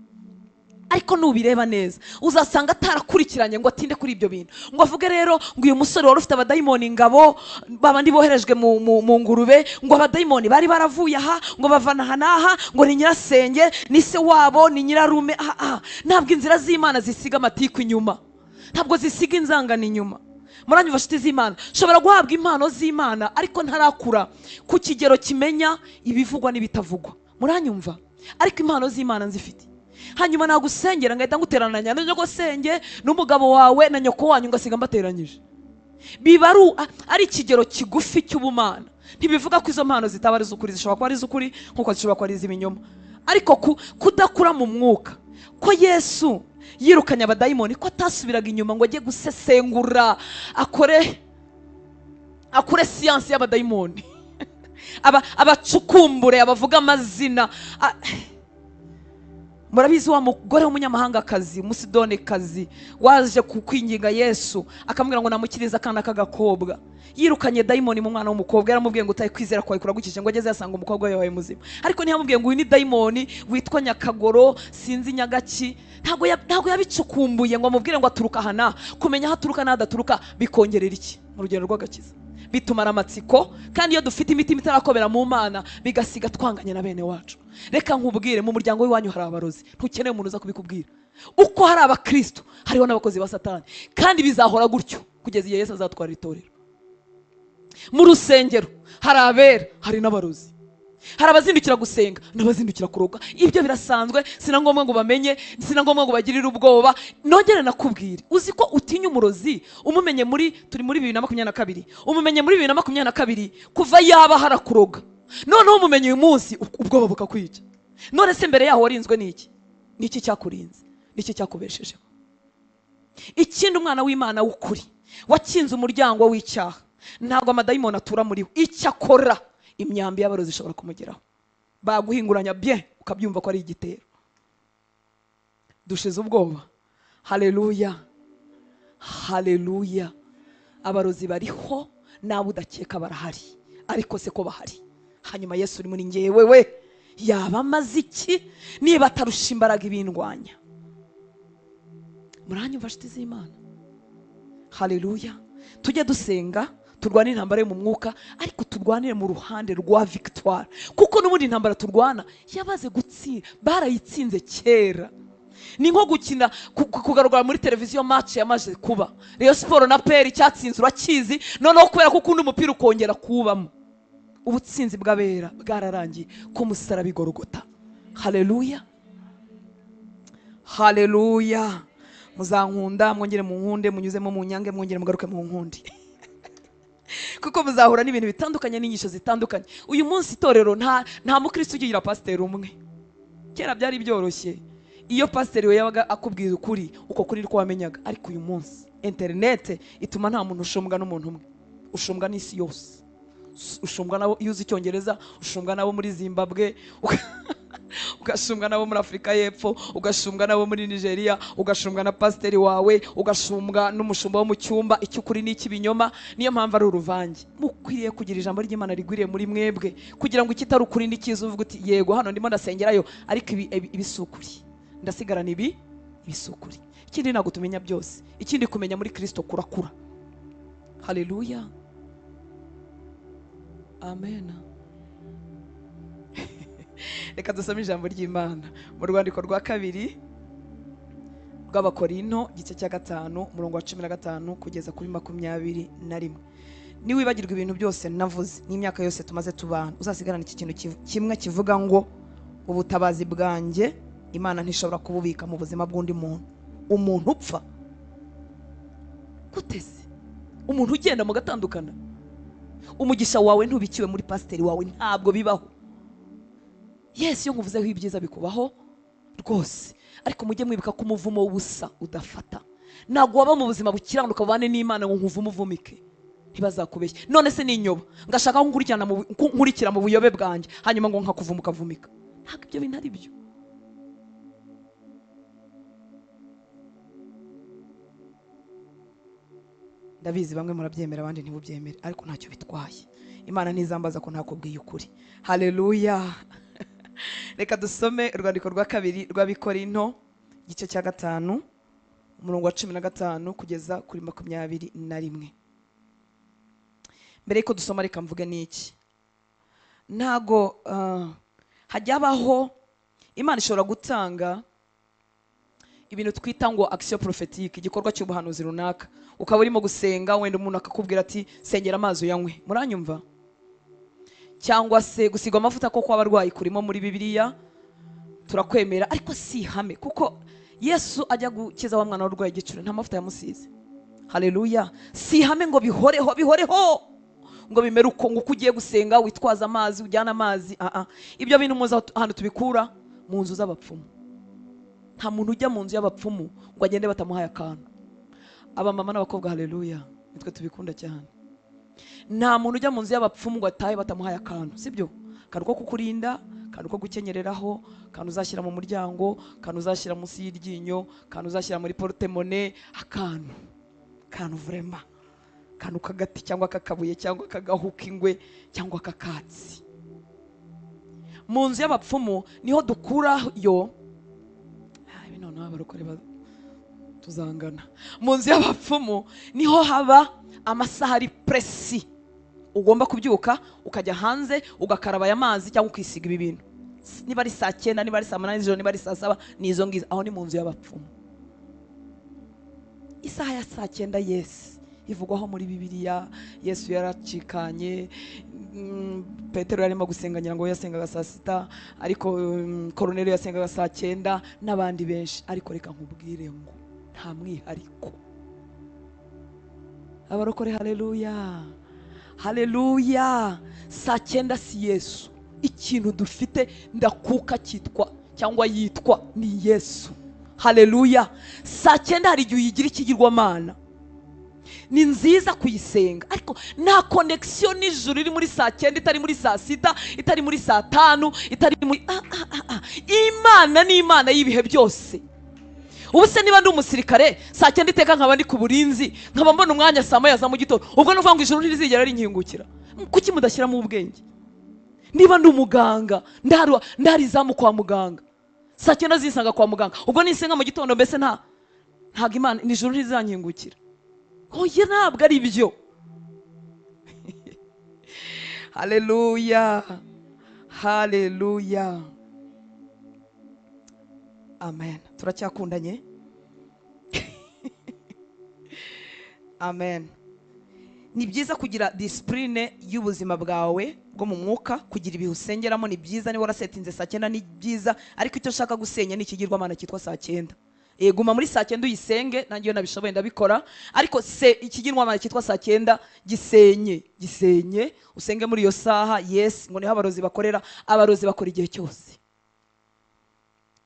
ariko nubireba neza uzasanga atarakurikiranye ngo atinde kuri ibyo bintu, ngo avuge rero ngo uyu musore wari ufite abadayimoni ngabo babandi boherejwe mu ngurube, ngo abadayimoni bari baravuye aha, ngo bavana aha n'aha, ngo ni nyirasenge, ni se wabo, ni nyirarume. Ntabwo inzira z'Imana zisiga amatiku inyuma, ntabwo zisiga inzangano inyuma. Muranyumva nshuti z'Imana? Nshobora guhabwa impano z'Imana ariko ntarakura ku kigero kimenya ibivugwa n'ibitavugwa. Muranyumva? Ariko impano z'Imana nzifite. Hanyuma nagusengera ngahita nguterananya na nyogosenge n'umugabo wawe na nyoko wanyu, ngasiga mbateranyije. Biba ari ikigero kigufi cy'ubumana. Ntibivuga ko izo mpano zitaba ari iz'ukuri, zishobora kuba ari iz'ukuri nkuko zishobora kuba ari iz'ibinyoma. Ariko kudakura mu mwuka, ko Yesu yirukanye abadayimoni, ko atasubiraga inyuma ngo ajye gusesengura akore siyansi y'abadayimoni, abacukumbure, abavuga amazina. Murabizi wa mugore w'umunyamahangakazi, umusidonekazi, waje kwinginga Yesu akamubwira ngo namukirize akana k'agakobwa. Yirukanye dayimoni mu mwana w'umukobwa, yaramubwiye ngo utaye kwizera kwawe kuragukije, ngo ageze yasanga umukobwa we yabaye muzima. Ariko ntiyamubwiye ngo uyu ni dayimoni witwa Nyakagoro, sinzi Nyagaki. Ntabwo yabicukumbuye ngo amubwire ngo aturuka aha na kumenya aho aturuka n'adaturuka. Bikongerera iki mu rugendo rw'agakiza? Bitumara amatsiko. Kandi iyo dufite imitima itarakobera mu Mana, bigasiga twanganye na bene wacu. Reka nkubwire, mu muryango w'iwanyu hari abarozi, ntukeneye umuntu uza kubikubwira. Uko hari abakristo hariho n'abakozi ba Satani, kandi bizahora gutyo kugeza igihe Yesu azatwara itorero. Mu rusengero hari abera, hari n'abarozi, hari abazindukira gusenga n'abazindukira kuroga. Ibyo birasanzwe, sina ngombwa ngo bamenye, sina ngombwa ngo bagirire ubwoba. Nongere nakubwire, uzi ko utinya umurozi umumenye muri, turi muri 2022, umumenye muri 2022 kuva yaba harakuroga, noneho umumenye uyu munsi ubwoba bukakwica. None se mbere yaho warinzwe n'iki? Niki cyakurinze? Niki cyakubeshejeho? Ikindi, umwana w'Imana w'ukuri wakinze umuryango w'icyaha, ntabwo amadayimoni atura muri we. Icyo akora, imyambi y'abarozi ishobora kumugeraho, baguhinguranya bien ukabyumva ko ari igitero. Dushize ubwoba. Haleluya, haleluya. Abarozi bariho, nawe udakeka barahari, ariko se ko bahari? Hanyuma Yesu uri muri ngewe we yaba amaze iki niba atarusha imbaraga ibindwanya? Muranyumva nshuti z'Imana? Haleluya. Tujye dusenga, turwane intambara yo mu mwuka, ariko turwanire mu ruhande rwa victoire, kuko n'ubundi intambara turwana yabaze gutsinda, barayitsinze kera. Ni nko gukina kugaragara muri televiziyo match yamaze kuba, Rayon Sport na PL cyatsinze urakizi, noneho kubera ko ukunda umupira ukongera kubamo. Ubutsinzi bw'abera bwararangiye ku musaraba i Golgotha. Haleluya, haleluya. Muzankunda, mwongere munkunde, munyuzemo munyange, mwongere mugaruke mu nkundi. Kuko muzahura n'ibintu bitandukanye n'inyigisho zitandukanye. Uyu munsi itorero nta mukristo ugira pasiteri umwe. Kera byari byoroshye, iyo pasiteri we yabaga akubwira ukuri, uko kuri niko wamenyaga. Ariko uyu munsi interinete ituma nta muntu ushumbwa n'umuntu umwe, ushumbwa n'isi yose. Ushumbwa nabo iyo uzi icyongereza, ushumbwa nabo muri Zimbabwe, ugashumbwa nabo muri Afurika y'Epfo, ugashumbwa nabo muri Nigeria, ugashumbwa na pasiteri wawe, ugashumbwa n'umushumba wo mu cyumba. Icy'ukuri n'icy'ibinyoma. Niyo mpamvu ari uruvange. Mukwiriye kugira ijambo ry'Imana rigwiriye muri mwebwe, kugira ngo ikitari ukuri n'ikiza uvuge uti yego hano ndimo ndasengerayo, ariko ibi si ukuri, ndasigarana ibi si ukuri. Ikindi ntabwo tumenya byose, ikindi kumenya muri Kristo kurakura. Haleluya, amen. Reka dusome ijambo ry'Imana mu rwandiko rwa kabiri rw'Abakorinto, igice cya 5, umurongo wa 15 kugeza kuri 21. Niwibagirwa ibintu byose navuze n'imyaka yose tumaze tubana, uzasigarana iki kintu kimwe kivuga ngo ubutabazi bwanjye Imana ntishobora kububika mu buzima bw'undi muntu. Umuntu upfa gutese, umuntu ugenda mugatandukana, umugisha wawe ntubikiwe muri pasiteri wawe, ntabwo bibaho. Yes, iyo nkuvuzeho ibyiza bikubaho rwose, ariko mujye mwibuka ko umuvumo w'ubusa udafata. Ntabwo waba mu buzima bukiranuka ubane n'Imana ngo nkuvume uvumike, ntibazakubeshye. None se ninyoba ngashaka ko nkurikira mu buyobe bwanjye, hanyuma ngo nkakuvuma ukavumika, ntabwo ibyo bintu ari byo. Ndabizi bamwe murabyemera abandi ntibubyemere, ariko ntacyo bitwaye. Imana ntizambaza ko ntakubwiye ukuri. Haleluya. Reka dusome urwandiko rwa kabiri rw'Abikorinto, igice cya 5, umurongo wa 15 kugeza kuri 21. Mbere yuko dusoma reka mvuge n'iki. Ntago hajya habaho Imana ishobora gutanga ibintu twita ngo action prophétique, igikorwa cy'ubuhanuzi runaka. Ukaba urimo gusenga, wenda umuntu akakubwira ati sengera amazi uyanywe, muranyumva? Cyangwa se gusigwa amavuta ko kw'abarwayi kurimo muri Bibiliya, turakwemera, ariko si ihame, kuko Yesu ajya gukiza wa mwana w'urwaye igicuri nta mavuta yamusize. Haleluya. Si ihame ngo bihoreho bihoreho ngo bimere uko, ngo uko ugiye gusenga witwaza amazi ujyana amazi. Ibyo bintu muzi ahantu tubikura? Mu nzu z'abapfumu. Nta muntu ujya mu nzu y'abapfumu ngo agende batamuhaye akantu. Abamama n'abakobwa, haleluya, nitwe tubikunda cyane. Nta muntu ujya mu nzu y'abapfumu ngo atahe batamuhaye akantu, sibyo? Akantu ko kukurinda, akantu ko gukenyereraho, akantu uzashyira mu muryango, akantu uzashyira munsi y'iryinyo, akantu uzashyira muri porte-monnaie, akantu kantu vraiment, akantu k'agati cyangwa k'akabuye cyangwa k'agahu k'ingwe cyangwa k'akatsi. Mu nzu y'abapfumu niho dukurayo. Noneho abarokore tuzangana. Mu nzu y'abapfumu niho haba amasaha ari presi, ugomba kubyuka ukajya hanze ugakaraba aya mazi cyangwa ukisiga ibi bintu, niba ari saa 9, niba ari saa 8 z'ijoro, niba ari saa 7, ni izo ngizo. Aho ni mu nzu y'abapfumu. Isaha ya saa 9 Yesu ivugwaho muri Bibiliya. Yesu yaracikanye, Petero yarimo gusenga ngira ngo yasengaga saa 6, ariko Koruneliyo yasengaga saa 9 n'abandi benshi. Ariko reka nkubwire ngo nta mwihariko. Abarokore, haleluya, haleluya. Saa 9 si Yesu. Ikintu dufite ndakuka cyitwa cyangwa yitwa ni Yesu. Haleluya. Saa 9 hari igihe uyigira ikigirwamana. Ni nziza kuyisenga, ariko nta connection n'ijuru iri muri saa 9, itari muri saa 6, itari muri saa 5, itari muri Imana ni Imana y'ibihe byose. Ubu se niba ndi umusirikare saa 9 iteka nkaba ndi ku burinzi, nkaba mbona umwanya saa 1 za mu gitondo, ubwo nuvuga ngo ijuru ntirizigera rinkingukira? Kuki mudashyiramo ubwenge? Niba ndi umuganga ndari izamu kwa muganga, saa 9 zisanga kwa muganga, ubwo nisenga mu gitondo mbese ntago Imana n'ijuru ntizankingukira? Oya, ntabwo ari byo. Haleluya, haleluya, amen. Turacyakundanye? Amen. Ni byiza kugira discipline y'ubuzima bwawe bwo mu mwuka, kugira ibihe usengeramo ni byiza. Niba warasetinze saa 9 ni byiza, ariko icyo nshaka gusenya ni ikigirwamana cyitwa saa 9. Guma muri saa 9 uyisenge, nanjye iyo nabishoboye ndabikora, ariko se ikigirwamana cyitwa saa 9 gisenye, gisenye, usenge muri iyo saha. Yes, ngo niho abarozi bakorera. Abarozi bakora igihe cyose.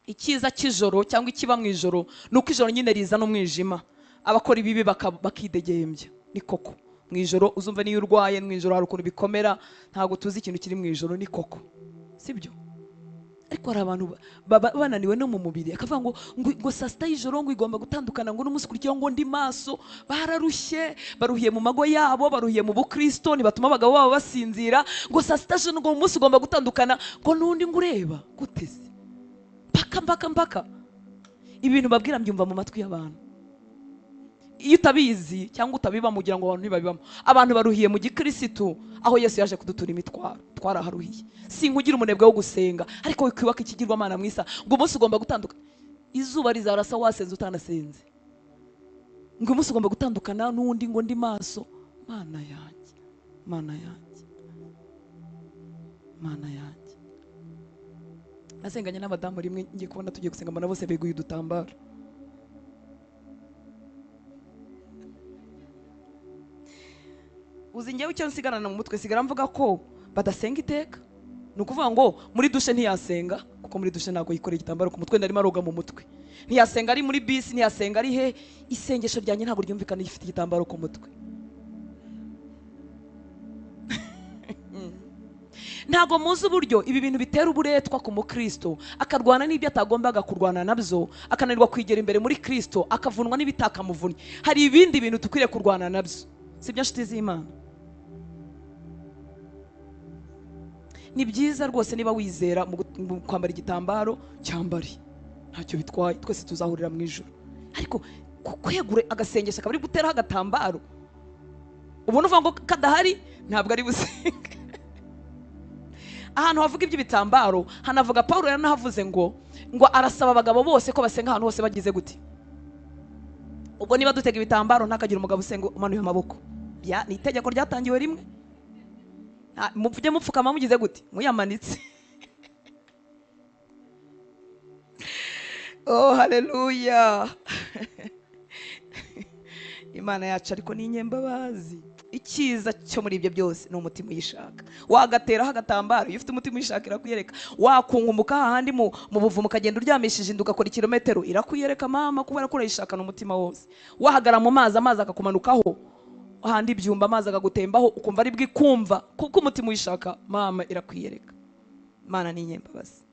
Icyiza cy'ijoro cyangwa ikiba mu ijoro nuko ijoro nyine rizana umwijima, abakora ibibi bakidegembya. Ni koko mu ijoro uzumva niyo urwaye mu ijoro hari ukuntu bikomera, ntabwo tuzi ikintu kiri mu ijoro, ni koko, sibyo? Ariko hari abantu bananiwe no mu mubiri, akavuga ngo ngo saa 6 y'ijoro ngo igomba gutandukana, ngo n'umunsi ukurikiyeho ngo ndi maso. Bararushye, baruhiye mu mago yabo, baruhiye mu bukristo, ntibatuma abagabo babo basinzira, ngo saa 6 y'ijoro ngo umunsi ugomba gutandukana, ngo n'undi ngo ureba guteze mpaka mpaka mpaka. Ibintu babwira mbyumva mu matwi y'abantu. Iyo utabizi cyangwa utabiba mugira ngo abantu ntibabibamo. Abantu baruhiye mu gikirisitu aho Yesu yaje kudutura imitwaro, twaraharuhiye. Sinkugira umunebwe wo gusenga, ariko wikwibaka ikigirwamana mwisa ngo umunsi ugomba gutandukana. Izuba rizarasa wasenze utanasenze, ngo umunsi ugomba gutandukana n'undi ngo ndi maso. Mana yanjye, Mana yanjye, Mana yanjye. Nasenganye n'abadamu rimwe, ngiye kubona tugiye gusenga mbona bose beguye udutambaro. Uzi njyewe icyo nsigarana mu mutwe, sigara mvuga ko badasenga iteka. Ni ukuvuga ngo muri dushe ntiyasenga, kuko muri dushe ntabwo yikoreye igitambaro ku mutwe, ndarimo aroga mu mutwe. Ntiyasenga ari muri bisi, ntiyasenga ari he. Isengesho ryanjye ntabwo ryumvikana ifite igitambaro ku mutwe. Ntabwo muzi uburyo ibi bintu bitera uburetwa ku mukristo, akarwana n'ibyo atagombaga kurwana nabyo, akananirwa kwigera imbere muri Kristo, akavunwa n'ibitakamuvunnye. Hari ibindi bintu dukwiriye kurwana nabyo, sibyo nshuti z'Imana? Ni byiza rwose niba wizera mu kwambara igitambaro, cyambare, ntacyo bitwaye, twese tuzahurira mu ijuru. Ariko kwegura agasengesho akaba ari guteraho agatambaro, ubona uvuga ngo kadahari ntabwo ari busenge. Ahantu havuga iby'ibitambaro hanavuga Paulo yaranahavuze ngo arasaba abagabo bose ko basenga ahantu hose bagize gute. Ubwo niba dutega ibitambaro ntakagira umugabo usenga umanuye amaboko, ni itegeko ryatangiwe rimwe. Mujye mupfukama mugize gute, muyamanitse. Oh haleluya. Imana yacu ariko ni inyembabazi. Icyiza cyo muri ibyo byose ni umutima uyishaka. Wagateraho agatambaro, iyo ufite umutima uyishaka irakuyereka. Wakunkumuka hahandi mu buvumo ukagenda uryamishije inda ugakora ikirometero, irakuyereka mama, kubera ko urayishakana umutima wose. Wahagara mu mazi, amazi akakumanukaho, ahandi ibyumba amazi akagutembaho, ukumva ari bwikumva, kuko umutima uyishaka mama irakwiyereka. Imana ni inyembabazi,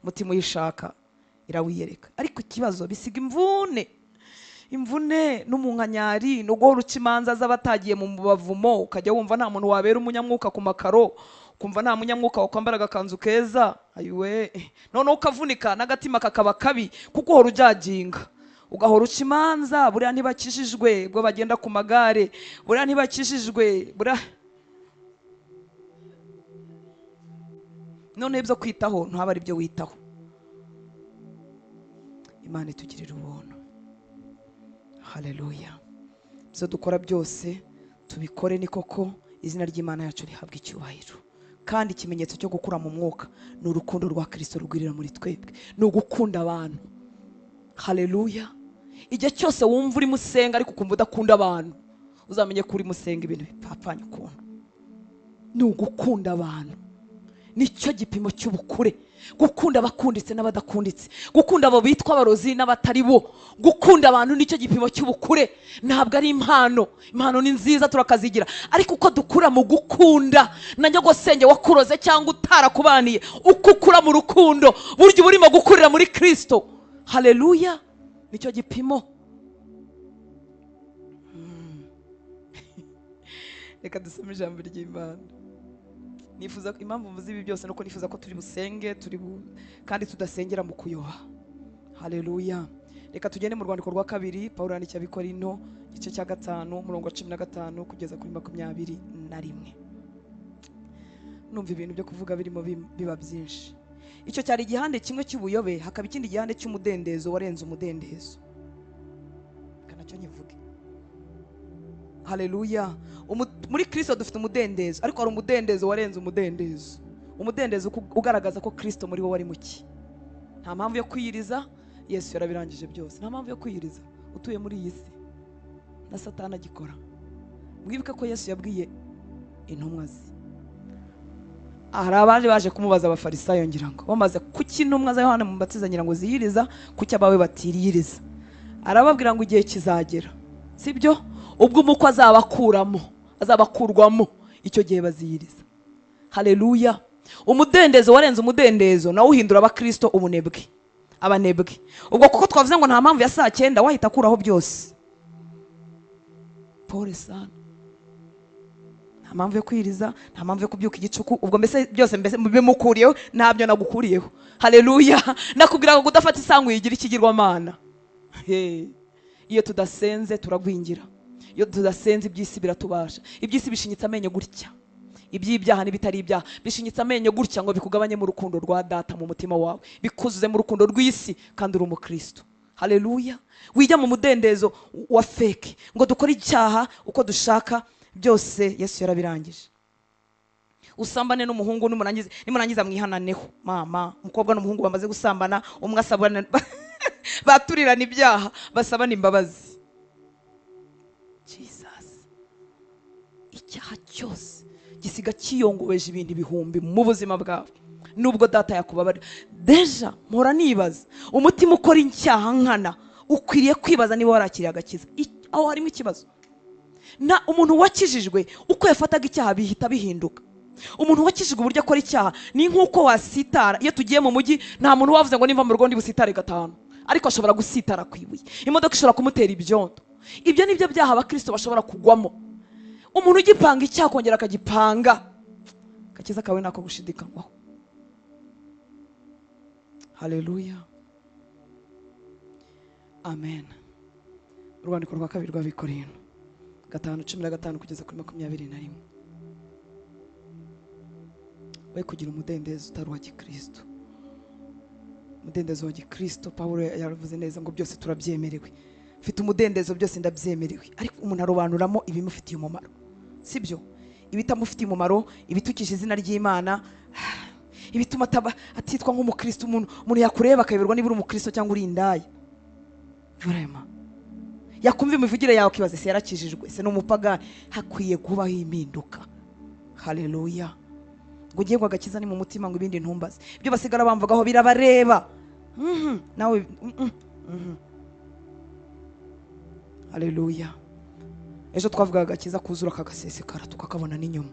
umutima uyishaka irawiyereka. Ariko ikibazo bisiga imvune, imvune n'umunkanyari, no guhora uca imanza z'abatagiye mu bavumo, ukajya wumva nta muntu wabera umunyamwuka ku makaro, ukumva nta munyamwuka wakwambara agakanzu keza, ayiwe, noneho ukavunika n'agatima kakaba kabi, kuko uhora ujyaginga, ugahora uca imanza. Buriya ntibakijijwe ubwo bagenda ku magare, buriya ntibakijijwe, buriya none ibyo kwitaho ntaba ari byo witaho. Imana itugirira ubuntu. Haleluya. Ibyo dukora byose tubikore ni koko izina ry'Imana yacu rihabwa icyubahiro. Kandi ikimenyetso cyo gukura mu mwuka ni urukundo rwa Kristo rugwirira muri twebwe, ni ugukunda abantu. Haleluya. Igihe cyose wumva uri musenga ariko ukumva udakunda abantu, uzamenye ko uri musenga ibintu bipfapfanye ukuntu. Ni ugukunda abantu, nicyo gipimo cy'ubukure. Gukunda abakunditse n'abadakunditse, gukunda abo bitwa abarozi n'abatari bo, gukunda abantu nicyo gipimo cy'ubukure. Ntabwo ari impano, impano ni nziza turakazigira, ariko uko dukura mu gukunda, na nyogosenge wakuroze cyangwa utarakubaniye, uko ukura mu rukundo, burya uba urimo gukurira muri Kristo. Haleluya, nicyo gipimo. Reka dusome ijambo ry'Imana. Nifuza impamvu mvuze ibi byose nuko nifuza ko turi busenge, turi kandi tudasengera mu kuyoba. Haleluya. Reka tugende mu rwandiko rwa kabiri Paulo yandikiye Abikorinto, igice cya 5 umurongo wa 15 kugeza kuri 21. Numva ibintu byo kuvuga birimo biba byinshi. Icyo cyari igihande kimwe cy'ubuyobe, hakaba ikindi gihande cy'umudendezo warenze umudendezo. Kanacyo nyivuge. Haleluya. Muri Kristo dufite umudendezo, ariko hari umudendezo warenze umudendezo. Umudendezo ugaragaza ko Kristo muri wowe ari muki. Nta mpamvu yo kwiyiriza, Yesu yarabirangije byose. Nta mpamvu yo kwiyiriza utuye muri iyi si na Satani agikora. Mwibuke ko Yesu yabwiye intumwa ze. Hari abaje baje kumubaza abafarisayo, ngira ngo bamaze kuki intumwa za Yohana Mubatiza ngira ngo ziyiriza, kuki abawe batiriyiriza. Arababwira ngo igihe kizagera, sibyo, ubwo umukwe azabakuramo, azabakurwamo, icyo gihe baziyiriza. Haleluya. Umudendezo warenze umudendezo nawe uhindura abakristo ubunebwe, abanebwe. Ubwo kuko twavuze ngo nta mpamvu ya saa 9 wahita akuraho byose. Pole sana. Nta mpamvu yo kwiriza, nta mpamvu yo kubyuka igicuku, ubwo mbese byose mbese bimukuriyeho, ntabyo nagukuriyeho. Haleluya. Nakubwira ngo kudafata isangu yigira ikigirwamana. Hey. Iyo tudasenze turagwingira, iyo tudasenze iby'isi biratubasha. Iby'isi bishinyitse amenyo gutya, iby'ibyaha n'ibitari ibyaha bishinyitse amenyo gutya ngo bikugabanye mu rukundo rwa data mu mutima wawe, bikuzuze mu rukundo rw'isi kandi uri umukristo. Haleluya. Wijya mu mudendezo wa fake ngo dukore icyaha uko dushaka byose, Yesu yarabirangije. Usambane n'umuhungu nimurangiza mwihananeho. Mama, umukobwa n'umuhungu bamaze gusambana, umwe asabana baturirana ibyaha, basabana imbabazi. Jesus. Icyaha cyose gisiga kiyongobeje ibintu ibihumbi mu buzima bwawe, nubwo data yakubabarira. Deja mpora nibaza, umutima ukora icyaha nkana ukwiriye kwibaza niba warakiriye agakiza. Aho harimo ikibazo. Na umuntu wakijijwe uko yafataga icyaha bihita bihinduka. Umuntu wakijijwe uburyo akora icyaha ni nkuko wasitara. Iyo tugiye mu mujyi nta muntu wavuze ngo nimva mu rugo ndi busitare 5, ariko ashobora gusitara kwibuye, imodoka ishobora kumutera ibyondo. Ibyo nibyo byaha abakristo bashobora kugwamo. Umuntu ugipanga icyaha kongera akagipanga, gakiza kawe nako gushidikanywaho. Haleluya, amen. Urwandiko rwa kabiri rw'Abakorinto 5:15 kugeza kuri 21. We kugira umudendezo utari uwa Gikristo. Umudendezo wa Gikristo, Pawulo yaravuze neza ngo byose turabyemerewe. Mfite umudendezo, byose ndabyemerewe. Ariko umuntu arobanuramo ibimufitiye umumaro, sibyo? Ibitamufitiye umumaro, ibitukisha izina ry'Imana, ibituma atitwa nk'umukristo. Umuntu yakureba akayoberwa niba uri umukristo cyangwa uri indaya. Vraiment. Yakumva imivugire yawe akibaza se yarakijijwe, se n'umupagani. Hakwiye kubaho impinduka. Haleluya. Ngo ugiye ngo agakiza ni mu mutima, ngo ibindi ntumbaze. Ibyo basigara bamvugaho birabareba. Nawe Haleluya. Ejo twavugaga agakiza kuzura kagasesekara tukakabona n'inyuma.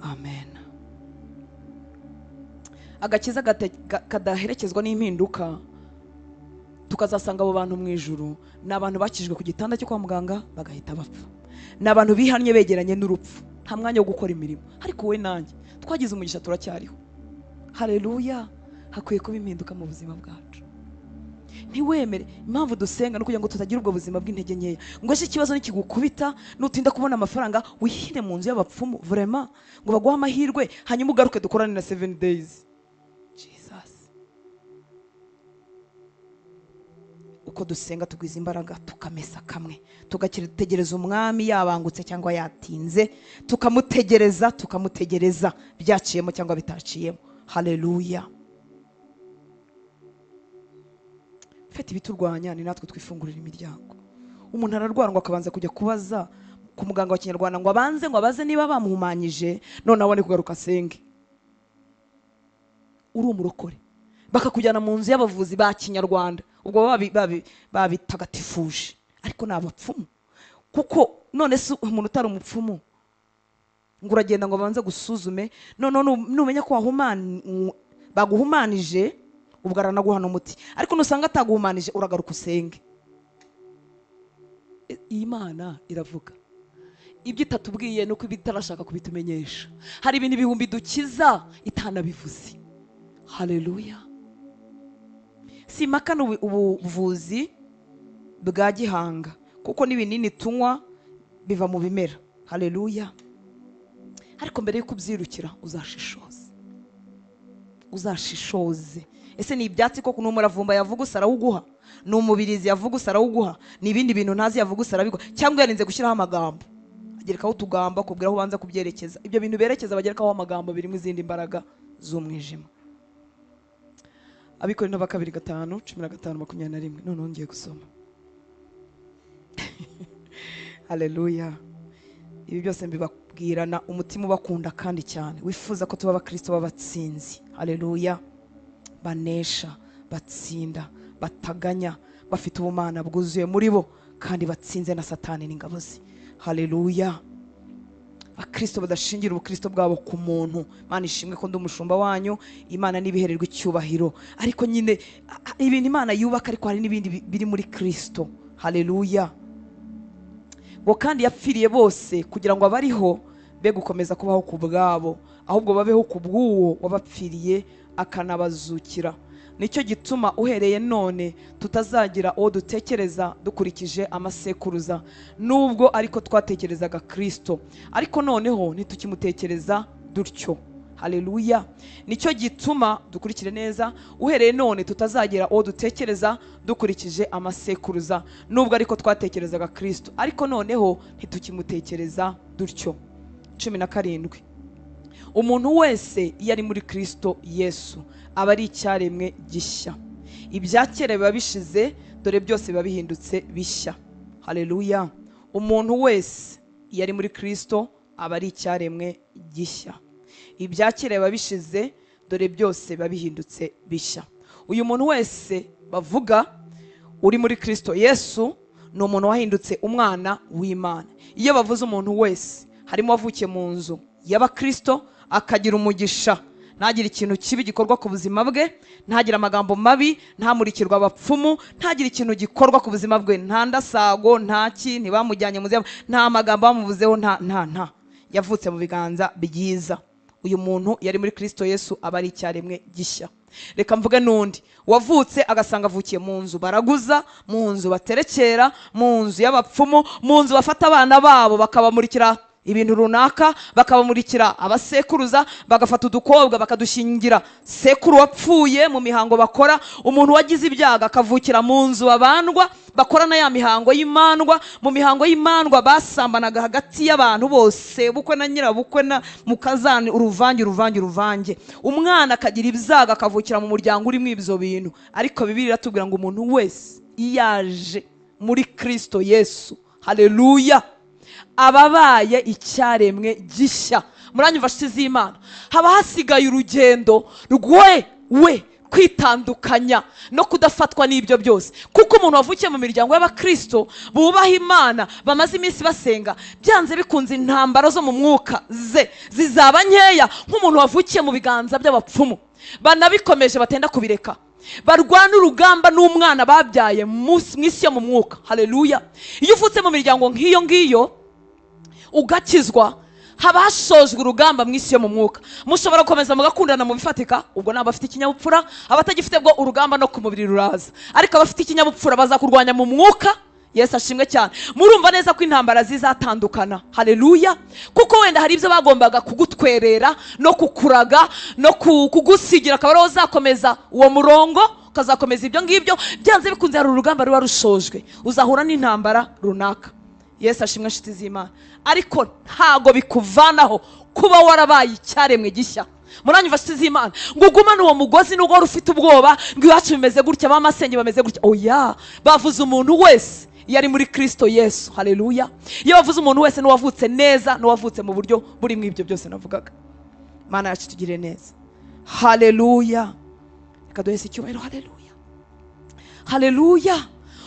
Amen. Agakiza kadaherekezwa n'impinduka, tukazasanga abo bantu mu ijuru ni abantu bakijwe ku gitanda cyo kwa muganga bagahita bapfa. Ni abantu bihannye begeranye n'urupfu, nta mwanya wo gukora imirimo. Ariko wowe nanjye twagize umugisha, turacyariho. Haleluya. Hakwiye kuba impinduka mu buzima bwacu. Ntiwemere. Impamvu dusenga no kugira ngo tutagira ubwo buzima bw'intege nkeya. Ngo ese ikibazo nikigukubita, nutinda kubona amafaranga wihire mu nzu y'abapfumu, vraiment, ngo baguhe amahirwe hanyuma ugaruke dukorane na 7 days. Jesus. Uko dusenga tugwiza imbaraga, tukamesa kamwe, tugategereza umwami yabangutse cyangwa yatinze, tukamutegereza, tukamutegereza byaciyemo cyangwa bitaciyemo. Haleluya. Fete ibiturwanya ni natwe twifungurira imiryango. Umuntu ararwara ngo akabanza kujya kubaza ku muganga wa Kinyarwanda ngo abanze ngo abaze niba bamuhumanyije, none abone kugaruka asenge. Uri umurokore, bakakujyana mu nzu y'abavuzi ba Kinyarwanda, ubwo babitagatifuje, ariko ni abapfumu. Kuko none se umuntu utari umupfumu ngo uragenda ngo abanze gusuzume, none numenya ko baguhumanije ubwo aranaguhana umuti, ariko nusanga ataguhumanije uragaruka usenge. Imana iravuga ibyo itatubwiye nuko ibitarashaka kubitumenyesha. Hari ibintu ibihumbi dukiza itanabivuze. Haleluya. Simakana ubuvuzi bwa gihanga, kuko n'ibinini tunywa biva mu bimera. Haleluya. Ariko mbere yuko ubyirukira uzashishoze. Uzashishoze. Ese ni ibyatsi koko? N'umuravumba yavuga usarawuguha, ni umubirizi yavuga usarawuguha, ni ibindi bintu ntazi yavuga usarabiguha, cyangwa yarinze gushyiraho amagambo agerekaho utugamba kubwira aho ubanza kubyerekeza. Ibyo bintu berekeza bagerekaho amagambo birimo izindi mbaraga z'umwijima. Abikorinto ba kabiri 5:15-21. None ngiye gusoma. Haleluya. Ibi byose mbibabwirana umutima ubakunda kandi cyane, wifuza ko tuba abakristo b'abatsinzi. Haleluya. Banesha, batsinda, bataganya, bafite ubumana bwuzuye muri bo kandi batsinze na Satani n'ingabo ze. Haleluya. Abakristo badashingira ubukristo bwabo ku muntu. Imana ishimwe ko ndi umushumba wanyu, Imana nibihererwa icyubahiro. Ariko nyine ibintu Imana yubaka, ariko hari n'ibindi biri muri Kristo. Haleluya. Ngo kandi yapfiriye bose kugira ngo abariho be gukomeza kubaho ku bwabo, ahubwo babeho ku bw'uwo wabapfiriye akanabazukira. Nicyo gituma uhereye none tutazagira uwo dutekereza dukurikije amasekuruza, nubwo ariko twatekerezaga Kristo, ariko noneho ntitukimutekereza dutyo. Haleluya. Nicyo gituma, dukurikire neza, uhereye none tutazagira uwo dutekereza dukurikije amasekuruza, nubwo ariko twatekerezaga Kristo, ariko noneho ntitukimutekereza dutyo. 17. Umuntu wese iyo ari muri Kristo Yesu aba ari icyaremwe gishya, ibya kera biba bishize, dore byose biba bihindutse bishya. Haleluya. Umuntu wese iyo ari muri Kristo aba ari icyaremwe gishya, ibya kera biba bishize, dore byose biba bihindutse bishya. Uyu muntu wese bavuga uri muri Kristo Yesu ni umuntu wahindutse umwana w'Imana. Iyo bavuze umuntu wese, harimo wavukiye mu nzu y'abakristo akagira umugisha, ntagire ikintu kibi gikorwa ku buzima bwe, ntagire amagambo mabi, ntamurikirwa abapfumu, ntagire ikintu gikorwa ku buzima bwe, nta ndasago, nta ki, ntibamujyanye mu, nta magambo bamuvuzeho, nta nta nta yavutse mu biganza byiza. Uyu muntu yari muri Kristo Yesu aba ari icyaremwe gishya. Reka mvuge n'undi wavutse agasanga avukiye mu nzu baraguza, mu nzu baterekera, mu nzu y'abapfumu, mu nzu bafata abana babo bakabamurikira ibintu runaka, bakabamurikira abasekuruza, bagafata udukobwa bakadushingira sekuru wapfuye mu mihango bakora. Umuntu wagize ibyago akavukira mu nzu babandwa, bakora na ya mihango y'imandwa. Mu mihango y'imandwa basambanaga hagati y'abantu bose, bukwe na nyirabukwe na mukazani, uruvange uruvange uruvange. Umwana akagira ibyago akavukira mu muryango urimo ibyo bintu. Ariko Bibiliya iratubwira ngo umuntu wese iyaje muri Kristo Yesu, haleluya, ababaye icyaremwe gishya. Muranyumva nshuti z'Imana, haba hasigaye urugendo rwe we kwitandukanya no kudafatwa n'ibyo byose. Kuko umuntu wavukiye mu miryango y'abakristo bubaha Imana, bamaze iminsi basenga, byanze bikunze intambara zo mu mwuka ze zizaba nkeya nk'umuntu wavukiye mu biganza by'abapfumu banabikomeje batenda kubireka, barwana urugamba n'umwana babyaye mu isi yo mu mwuka. Haleluya. Iyo uvutse mu miryango nk'iyo ngiyo ugakizwa, haba hasojwe urugamba mu isi yo mu mwuka. Mushobora gukomeza mugakundana mu bifatika, ubwo nabo bafite ikinyabupfura, abatagifite bwo urugamba no ku mubiri ruraza, ariko abafite ikinyabupfura bazakurwanya mu mwuka. Yesu ashimwe cyane. Murumva neza ko intambara zizatandukana. Haleluya. Kuko wenda hari ibyo bagombaga kugutwerera no kukuraga no kugusigira, akaba ariho uzakomeza uwo murongo, ukazakomeza ibyo ngibyo. Byanze bikunze hari urugamba ruba rushojwe, uzahura n'intambara runaka. Yesu ashimwe nshuti z'Imana. Ariko ntago bikuvanaho kuba warabaye icyaremwe gishya. Muranyumva nshuti z'Imana, ngo ugumane uwo mugozi nubwo wari ufite ubwoba ngo iwacu bimeze gutya, bamasenge bameze gutya. Oya, bavuze umuntu wese yari muri Kristo Yesu. Haleluya. Iyo bavuze umuntu wese n'uwavutse neza, n'uwavutse mu buryo buri mu ibyo byose navugaga. Mana yacu tugire neza. Haleluya. Reka duhese icyubahiro. Haleluya. Haleluya.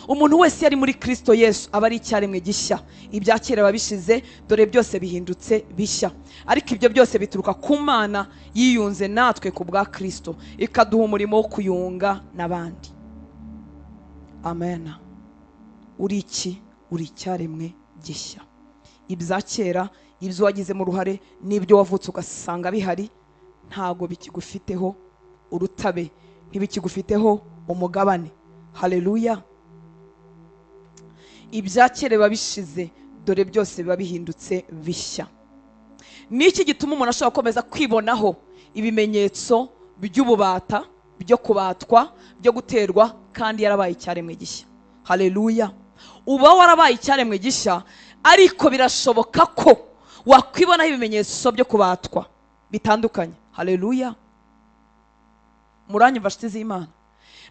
Umuntu wese yari muri Kristo Yesu aba ari icyaremwe gishya, ibya kera babishize, dore byose bihindutse bishya. Ariko ibyo byose bituruka ku Mana yiyunze natwe ku bwa Kristo, ikaduha umurimo wo kuyunga n'abandi. Amen. Uri iki? Uri icyaremwe gishya. Ibya kera, ibyo wagizemo uruhare n'ibyo wavutse ugasanga bihari, ntago bikigufiteho urutabe, ntibikigufiteho umugabane. Haleluya. Ibya kera biba bishize, dore byose biba bihindutse bishya. Niki gituma umuntu ashobora gukomeza kwibonaho ibimenyetso by'ububata, byo kubatwa, byo guterwa, kandi yarabaye icyaremwe gishya? Haleluya. Uba warabaye icyaremwe gishya, ariko birashoboka ko wakwibonaho ibimenyetso byo kubatwa bitandukanye. Haleluya. Muranyumva nshuti z'Imana,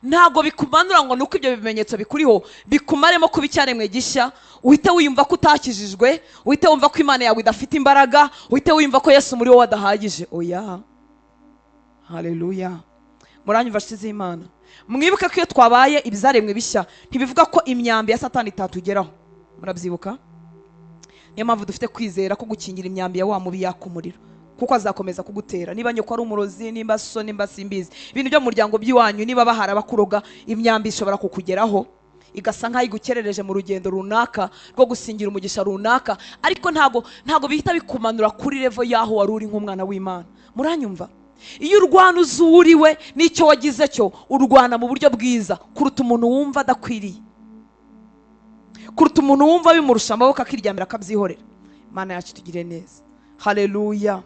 ntago bikumanura ngo nuko ibyo bimenyetso bikuriho bikumaremo kuba icyaremwe gishya, uhite wiyumva ko utakijijwe, uhite wumva ko Imana yawe idafite imbaraga, uhite wiyumva ko Yesu muri wowe adahagije. Oya. Haleluya. Muranyumva nshuti z'Imana, mwibuke ko iyo twabaye ibyaremwe bishya ntibivuga ko imyambi ya Satani itatugeraho. Murabyibuka? Niyo mpamvu dufite kwizera ko gukingira imyambi ya wa mubi yaka umuriro, kuko azakomeza kugutera. Niba nyoko ari umurozi, nimba so, nimba simbizi, ibintu byo mu muryango by'iwanyu, niba bahara bakuroga, imyambi ishobora kukugeraho igasa nkaho igukerereje mu rugendo runaka rwo gusingira umugisha runaka, ariko ntago bihita bikumanura kuri level yaho wari uri nk'umwana w'Imana. Muranyumva? Iyo urwana uzi uwo uriwe n'icyo wagize cyo, urwana mu buryo bwiza kuruta umuntu wumva adakwiriye, kuruta umuntu wumva bimurusha amaboko akiryamira akabyihorera. Imana yacu tugire neza. Haleluya.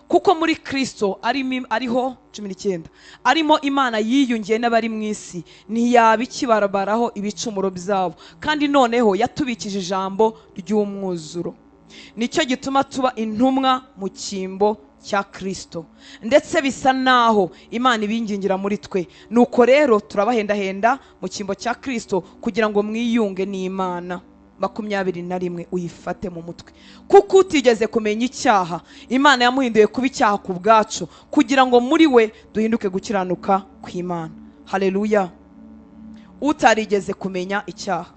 Kuko muri Kristo ariho 19 arimo Imana yiyungiye n'abari mu isi, ntiyaba ikibarabaraho ibicumuro byabo, kandi noneho yatubikije ijambo ry'umwuzuro. Nicyo gituma tuba intumwa mu cyimbo cya Kristo, ndetse bisa naho Imana ibingingira muri twe. Nuko rero turabahendahenda mu cyimbo cya Kristo kugira ngo mwiyunge n'Imana. 21 uyifate mu mutwe. Kuko utigeze kumenya icyaha, Imana yamuhinduye kuba icyaha ku bwacu, kugira ngo muri we duhinduke gukiranuka kw'Imana. Haleluya. Utarigeze kumenya icyaha.